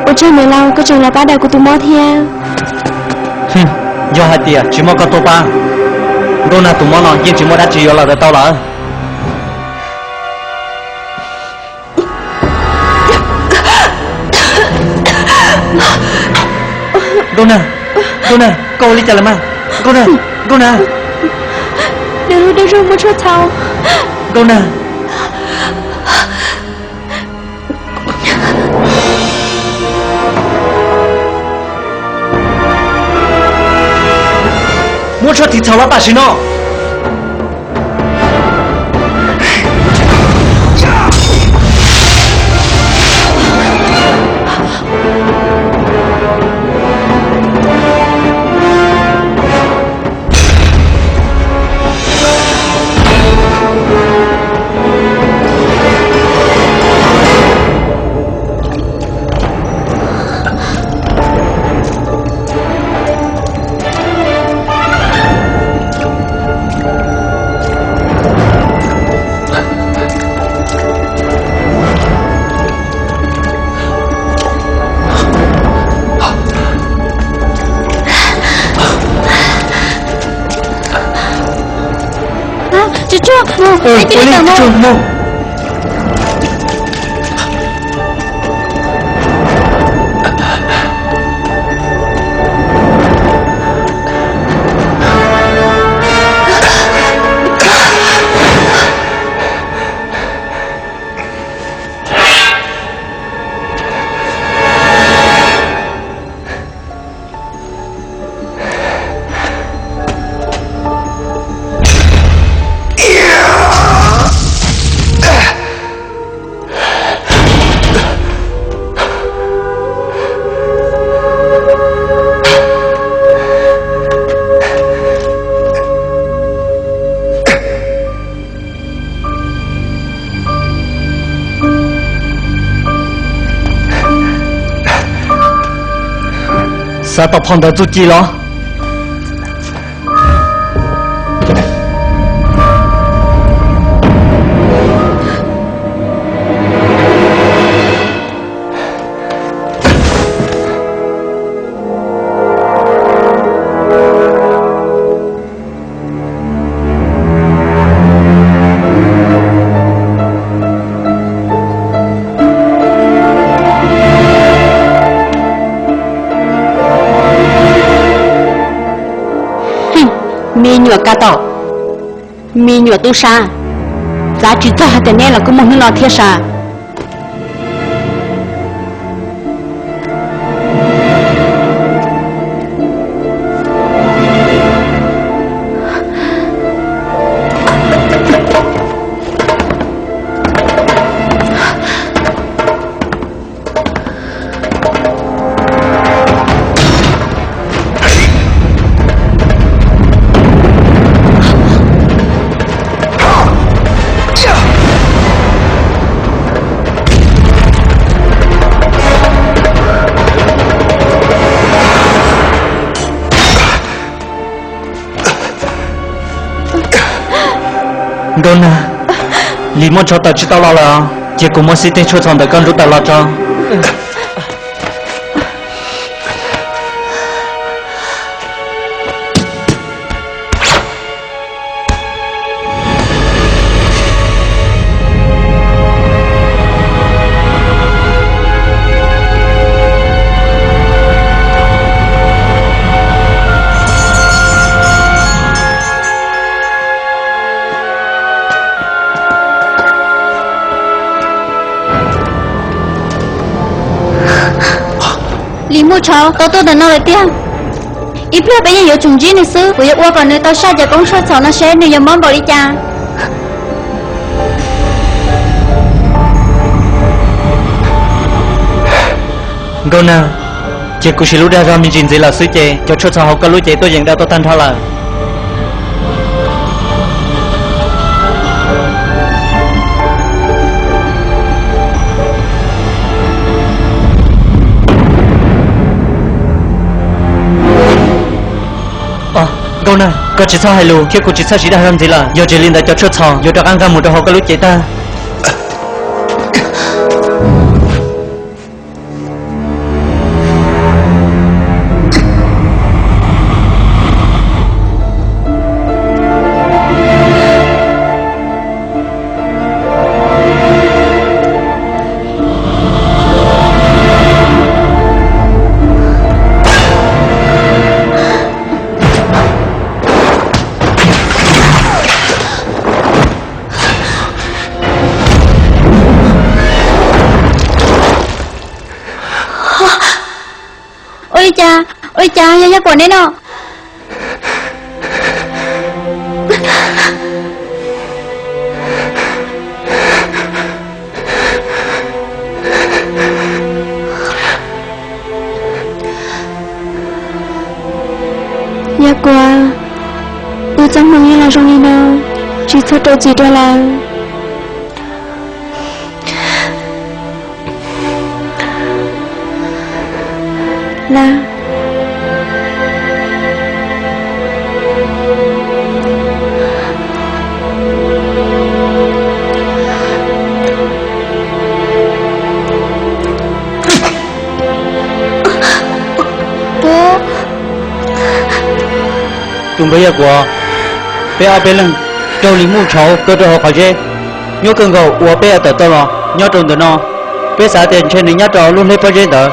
Ua tsaug niam laus, koj tseem los pab daws kuv tus mob thiab. Yog hais tias tsis muaj koj tuaj pab, Nkauj Nag tus mob no yeej tsis muaj dab tsi yuav los daws tau lawm. Nkauj Nag, Nkauj Nag, koj ua li cas lawm mas? Nkauj Nag, Nkauj Nag. Nws lub dawb zog muab tshuaj txhaum. Nkauj Nag. Muab tshuaj tiv txhaum los tam sim no. Tsis tsuag, tsis tsuag mus. Xav tau phau ntawv txuj ci los? Me nyuam Ka Tom, me nyuam tub sab, xav tsis txog hais tias neb los kuj muaj hnub no thiab sas. Nkauj Nag, Lis Muaj Tshauv tawm tsis tau los lawm, cia kuv muab xib teg tshuaj txhaum ntawm koj nrub tawm los tso. Lis Muaj Tshauv tau tuaj ntawm no lawm tiag. Ib pliag peb yeej yuav tsum ntsib nws xwb. Kuv yuav ua kom nws tau saj cov koob tshuaj txhaum no seb nws yuav mob npaum li cas. Nkauj Nag, cia kuv siv lub dag zog me ntsis ntxiv lawm xwb ces cov tshuaj txhaum hauv koj lub cev tuaj yeem dawb tuaj tag nrho lawm. Nkauj Nag, koj tsis txhob hais lus thiab kuv tsis txhob siv dag zog ntxiv lawm. Yog tsis li ntawd cov tshuaj txhaum yuav rov qab nqag mus rau hauv koj lub cev tag. Ua li cas, ua li cas yog Yaj Kuam neb no? Yaj Kuam, wb txoj hmoo yeej los zoo li no, tsis txhob rau txim dua lawm. Tus npawg Yaj Kuam, peb ob peb leeg raug Lis Muaj Tshauv kaw rau hauv qhov zeb, nyuaj kawg nkaus uas peb yuav tawm tau los nyob rau ntawm no. Peb xav tias ntshe nws nyob rau lub hleb pob zeb ntawd,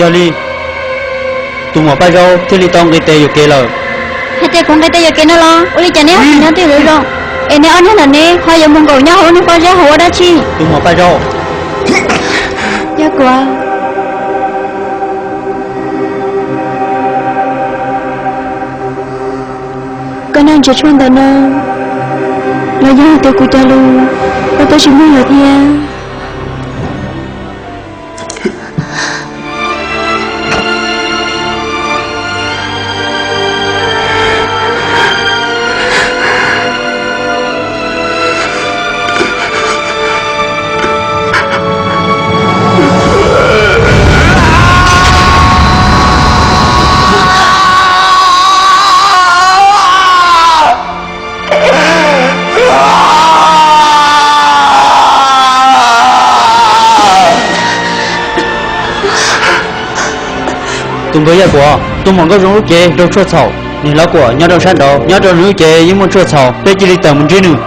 yog li tus muam Paj Zaub thiaj li tau nqis tes yuam kev lawm. Hais tias kuv nqis tes yuam kev no los? Ua li cas neb ob tug nyob twj ywm zoo, es neb ob niag ntawm neb ho yuav mus nkaum nyob hauv lub pob zeb hauv ua dab tsi? Tus muam Paj Zaub. Yaj Kuam, koj noj ntsis tshuaj ntawm no los yog hais tias kuv cov lus koj twb tsis mloog lawm thiab. Tus npawg Yaj Kuam, tus muam Nkauj Zoo lub cev raug tshuaj txhaum, niam Hlob Kuam nyob rau sab nraud, nyob rau nws lub cev yeej muaj tshuaj txhaum, peb cia li tawm mus ntsib nws.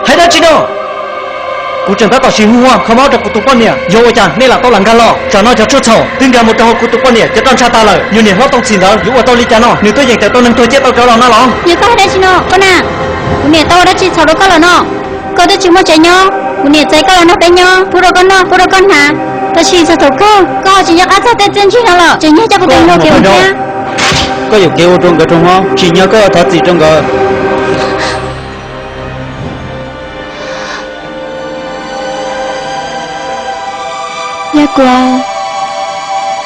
Hais dab tsi no? Kuv tseem tab tom siv hu ua kho mob rau kuv tus poj niam, yog ua cas nej lam tau lam nkag los? Tsam no cov tshuaj txhaum twb nkag mus rau hauv kuv tus poj niam cov roj ntsha tas lawm, yus niam hlob Tooj Txhim ntawd yuav ua tau li cas no? Nws twb yeej tawm tau neeg tuag ciaj tau cov los no los? Yog koj hais dab tsi no koj na? Kuv niam tau ua dab tsi txhaum rau koj lawm no? Koj twb tsis muaj tsev nyob, kuv niam txais koj los nrog peb nyob, pub rau koj noj, pub rau koj hnav, tab sis txog thaum kawg koj ho tsis nco qab txog tej txiaj ntsig no lawm, tseem nyiag coj kuv tus hluas kev mus thiab. Koj yuam kev ua rau nkawd raug mob, tsim nyog koj thov txim rau nkawd. Yaj Kuam,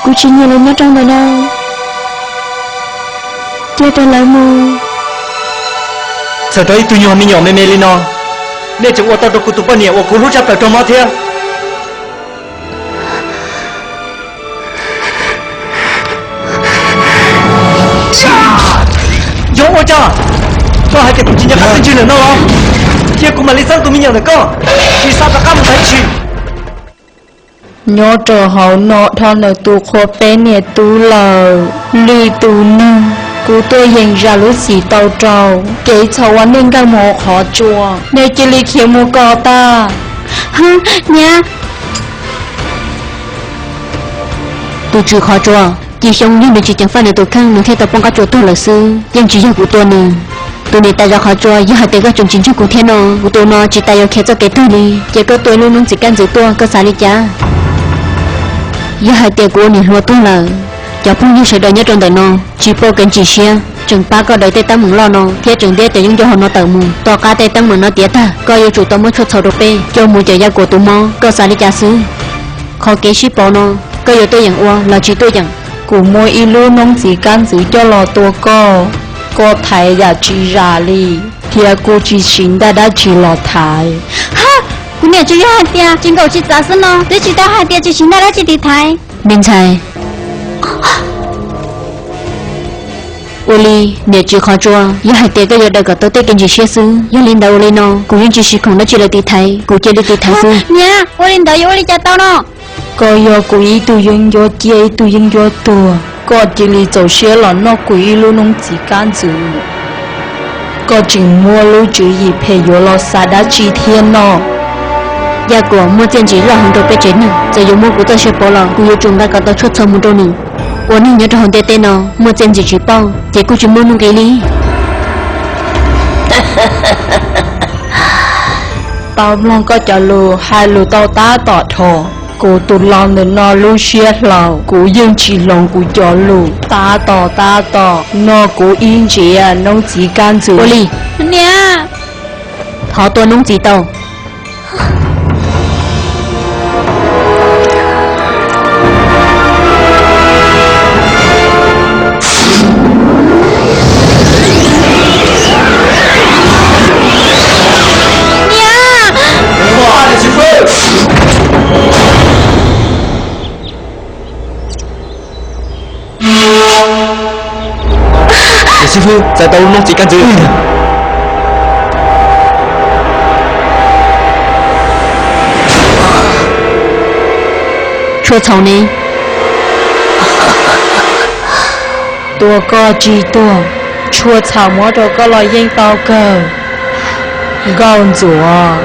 kuv tsis nyiam lawv nyob rau ntawm no, cia rau lawv mus. Txawm rau ib tug nyuag me nyuam me me li no, nej tseem ua tau rau kuv tus poj niam uas kuv hlub tshaj plaws raug mob thiab. Yog ua cas? Koj hais tias kuv tsis nco qab txiaj ntsig ntawm no los? Cia kuv mam li txeeb tus me nyuam ntawm koj, tsis xa rov qab mus dab tsi. Nyob rau hauv no dhau ntawm tus qhua peb niam tub lawm, lwm tus neeg kuv tuaj yeem zam lub txim tau rau. Kev txhaum uas nej nkag mus hauv qhov tsua, nej cia li khiav mus kom tag. Niam, tus tswv qhov tsua, Ci Xyoob yog nws tsis ceev faj nws tus kheej nws thiaj tau poob qab tsua tuag lawm xwb, yeej tsis yog kuv tua nws. Tus niam tais zov qhov tsua, yog hais tias koj tseem tsis ntseeg kuv thiab no, kuv tus no tsis tas yuav khiav txoj kev tuag li. Ces koj tua ib lub noob txiv kab ntxwv tuaj, koj xav li cas? Yog hais tias kuv ua niam hluas tuag lawm, cov phooj ywg sawv daws nyob rau ntawm no tsis paub kev ntsim siab, tseem pab koj daws tej teeb meem loj no thiab tseem ntiab cov yeeb ncuab hauv no tawm mus. Tom qab tej teeb meem no tiav tag, koj yuav tsum tau muab tshuaj txhaum rau peb coj mus cov yaj kuas tus mob, koj xav li cas xwb? Qhov kev sib pauv no, koj yuav tuaj yeem ua los tsis tuaj yeem? Kuv muaj ib lub noob txiv kab ntxwv coj los tua koj, koj thaiv yam tsis zam li, thiab kuj tsis siv ntaj dab tsi los thaiv. Kuv niam tsuas yog hais tias tsis nkaum tsis txav xwb no, twb tsis tau hais tias tsis siv ntaj dab tsi tiv thaiv. Me ntxhais, ua li, niam tswv qhov tsua, yog hais tias koj yuav daws kom tau tej kev ntsim siab xwb, yog li ntawd ua li no, kuv yeej tsis siv khoom dab tsi los tiv thaiv, kuv cia li tiv thaiv xwb. Niam, ua li ntawd yuav ua li cas tau no? Koj yog kuv ib tug yeeb ncuab ciaj ib tug yeeb ncuab tuag, koj cia li txaus siab los noj kuv ib lub noob txiv kab ntxwv. Koj tseem muaj lub tswv yim phem yuav los xav dab tsi thiab no? Yaj kuas muaj txiaj ntsig loj heev rau peb tsev neeg, txawm yuav muab kuv txoj sia pauv los kuv yuav tsum nqa kom tau tshuaj txhaum mus rau nws. Ua neeg nyob rau hauv ntiaj teb no muaj txiaj ntsig tsis pauj ces kuj tsis muaj nuj nqis li. Tau mloog koj cov lus hais lus tau tab tom dhau. Kuv tus laus ntawm no lub siab hlau, kuv yeej tsis hloov kuv cov lus. Tab tom tab tom noj kuv ib ntsiav noob txiv kab ntxwv. Ua li, niam, thov tua noob txiv tau. Niam xib fwb, txais tau lub noob txiv kab ntxwv. Tshuaj txhaum ne? Tua koj tsis tuag, tshuaj txhaum muab rau koj los yeej tau kawg, nkauj ntxuam.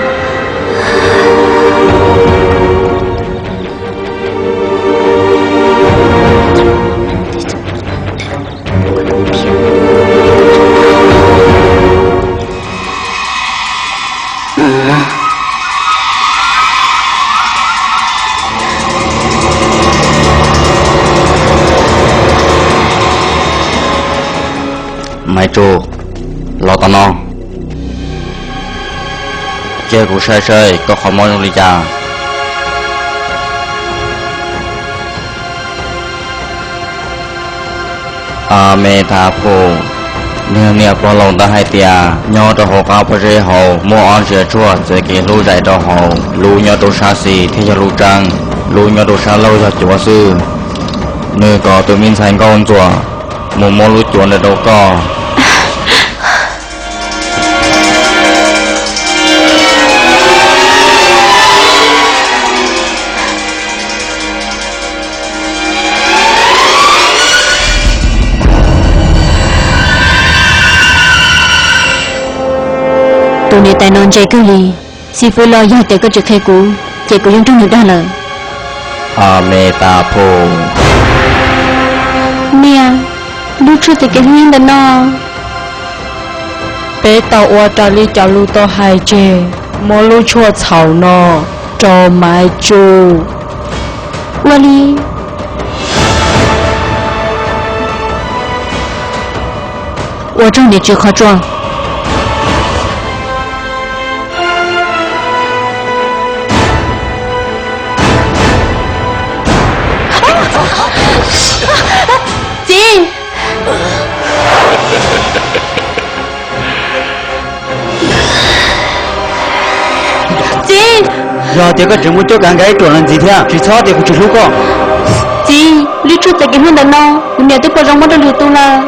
Maiv Tsuj, los tom no, cia kuv saib saib koj qhov mob zoo li cas. A me tas phu, niag niam pog laus ntawd hais tias nyob rau hauv qab pob zeb hauv muaj ob ntsiav tshuaj txawv kev hlub zais rau hauv, lub nyob rau sab xis thiaj yog lub tseeb, lub nyob rau sab laug yog cuav xwb. Nws kom tus me ntxhais nkauj ntxuam mus muab lub cuav ntawd rau koj. Tus niam tais no ntse kawg li. Xib fwb loj, yog tias koj tsis qhia kuv, ces kuv yeej raug nws dag lawm. A me tas phu. Niam, lub tshuaj txawv kev hlub ntawm no. Peb tau ua raws li cov lus tau hais tseg, muab lub tshuaj txhaum no rau Maiv Tsuj. Ua li. Ua raug niam tswv qhov tsua. Txiv! Txiv! Yog tias koj tseem muaj cuab kav nkag ib ruam los ntxiv thiab, tsis txhob tias kuv tsis hlub koj. Txiv, lub tshuaj txawv kev hlub ntawm no, kuv niam twb pom zoo muab rau lwm tus lawm,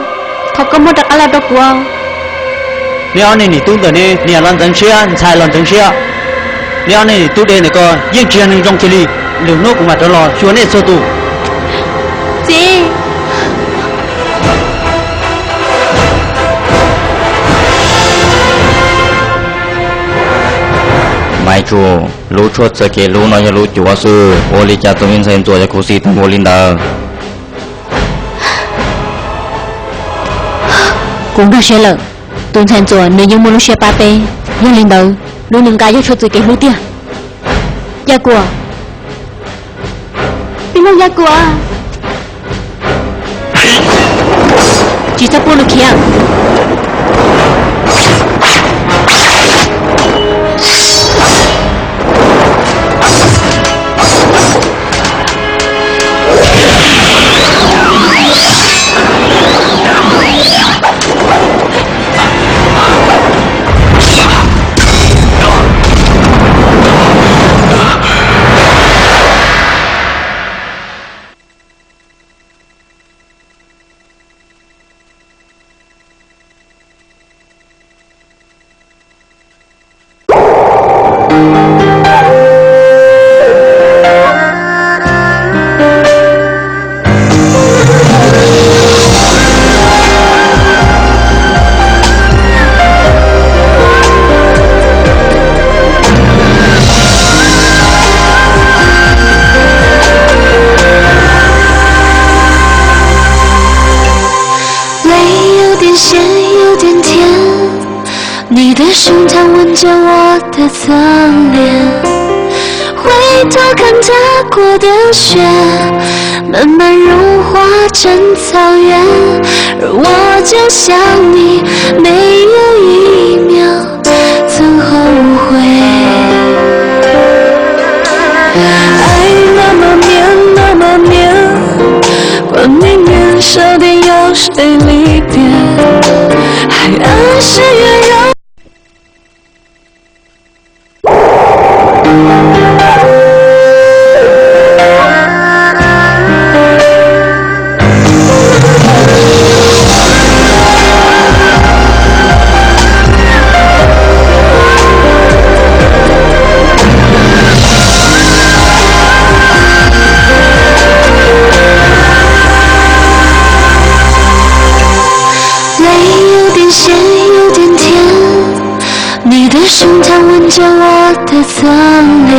thov koj muab rov qab los rau kuv. Neb ob niag niam tub ntawm ne, niam los ntxeev siab, ntxhais los ntxeev siab. Neb ob niag niam tub de ntawm ko yeej tsis yog neeg zoo kiag li. Lwm hnub kuv mam rov los xyuas neb txhua tus. Txiv. Maiv Tsuj, lub tshuaj txawj kev hlub no yog lub cuav xwb, ua li cas tus me ntxhais ntxuam yog khuv xim tag npaum li ntawd? Kuv nkag siab lawm, tus ntxhais ntxuam nws yeej muaj lub siab pab peb, yog li ntawd lub nws nqa yog tshuaj txawj kev hlub tiag. Yaj Kuam, Pis Loog Yaj Kuam, tsis txhob pub nws khiav.泪有点咸，有点甜。你的胸膛吻着我的侧脸，回头看踏过的雪，慢慢融化成草原。而我就像你，没有一秒 曾后悔。爱那么绵，那么绵，管你年少点，药水里边，海岸线越绕。 泪有点咸，有点甜。你的胸膛吻着我的侧脸，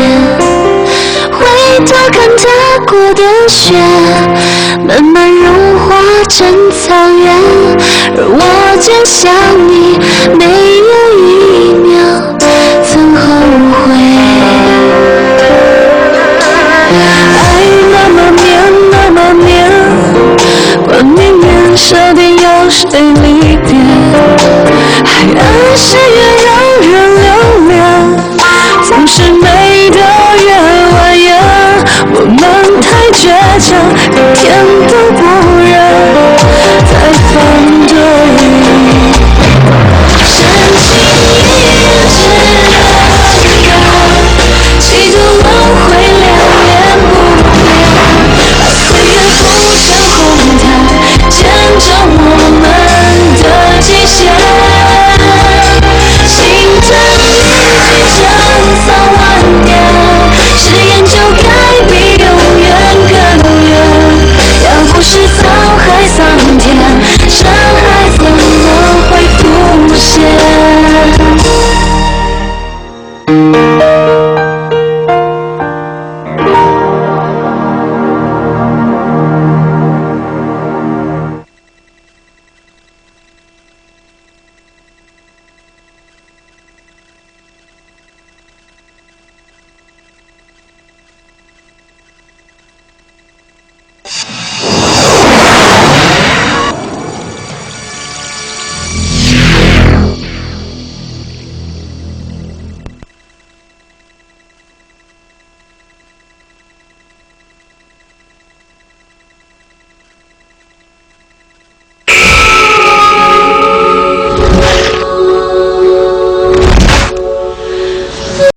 回头看踏过的雪，慢慢融化成草原。而我就像你，没有一秒 曾后悔。爱那么绵，那么绵，管你年少点，药水里边，海岸线越绕人留恋，总是美得越蜿蜒。我们太倔强，一天都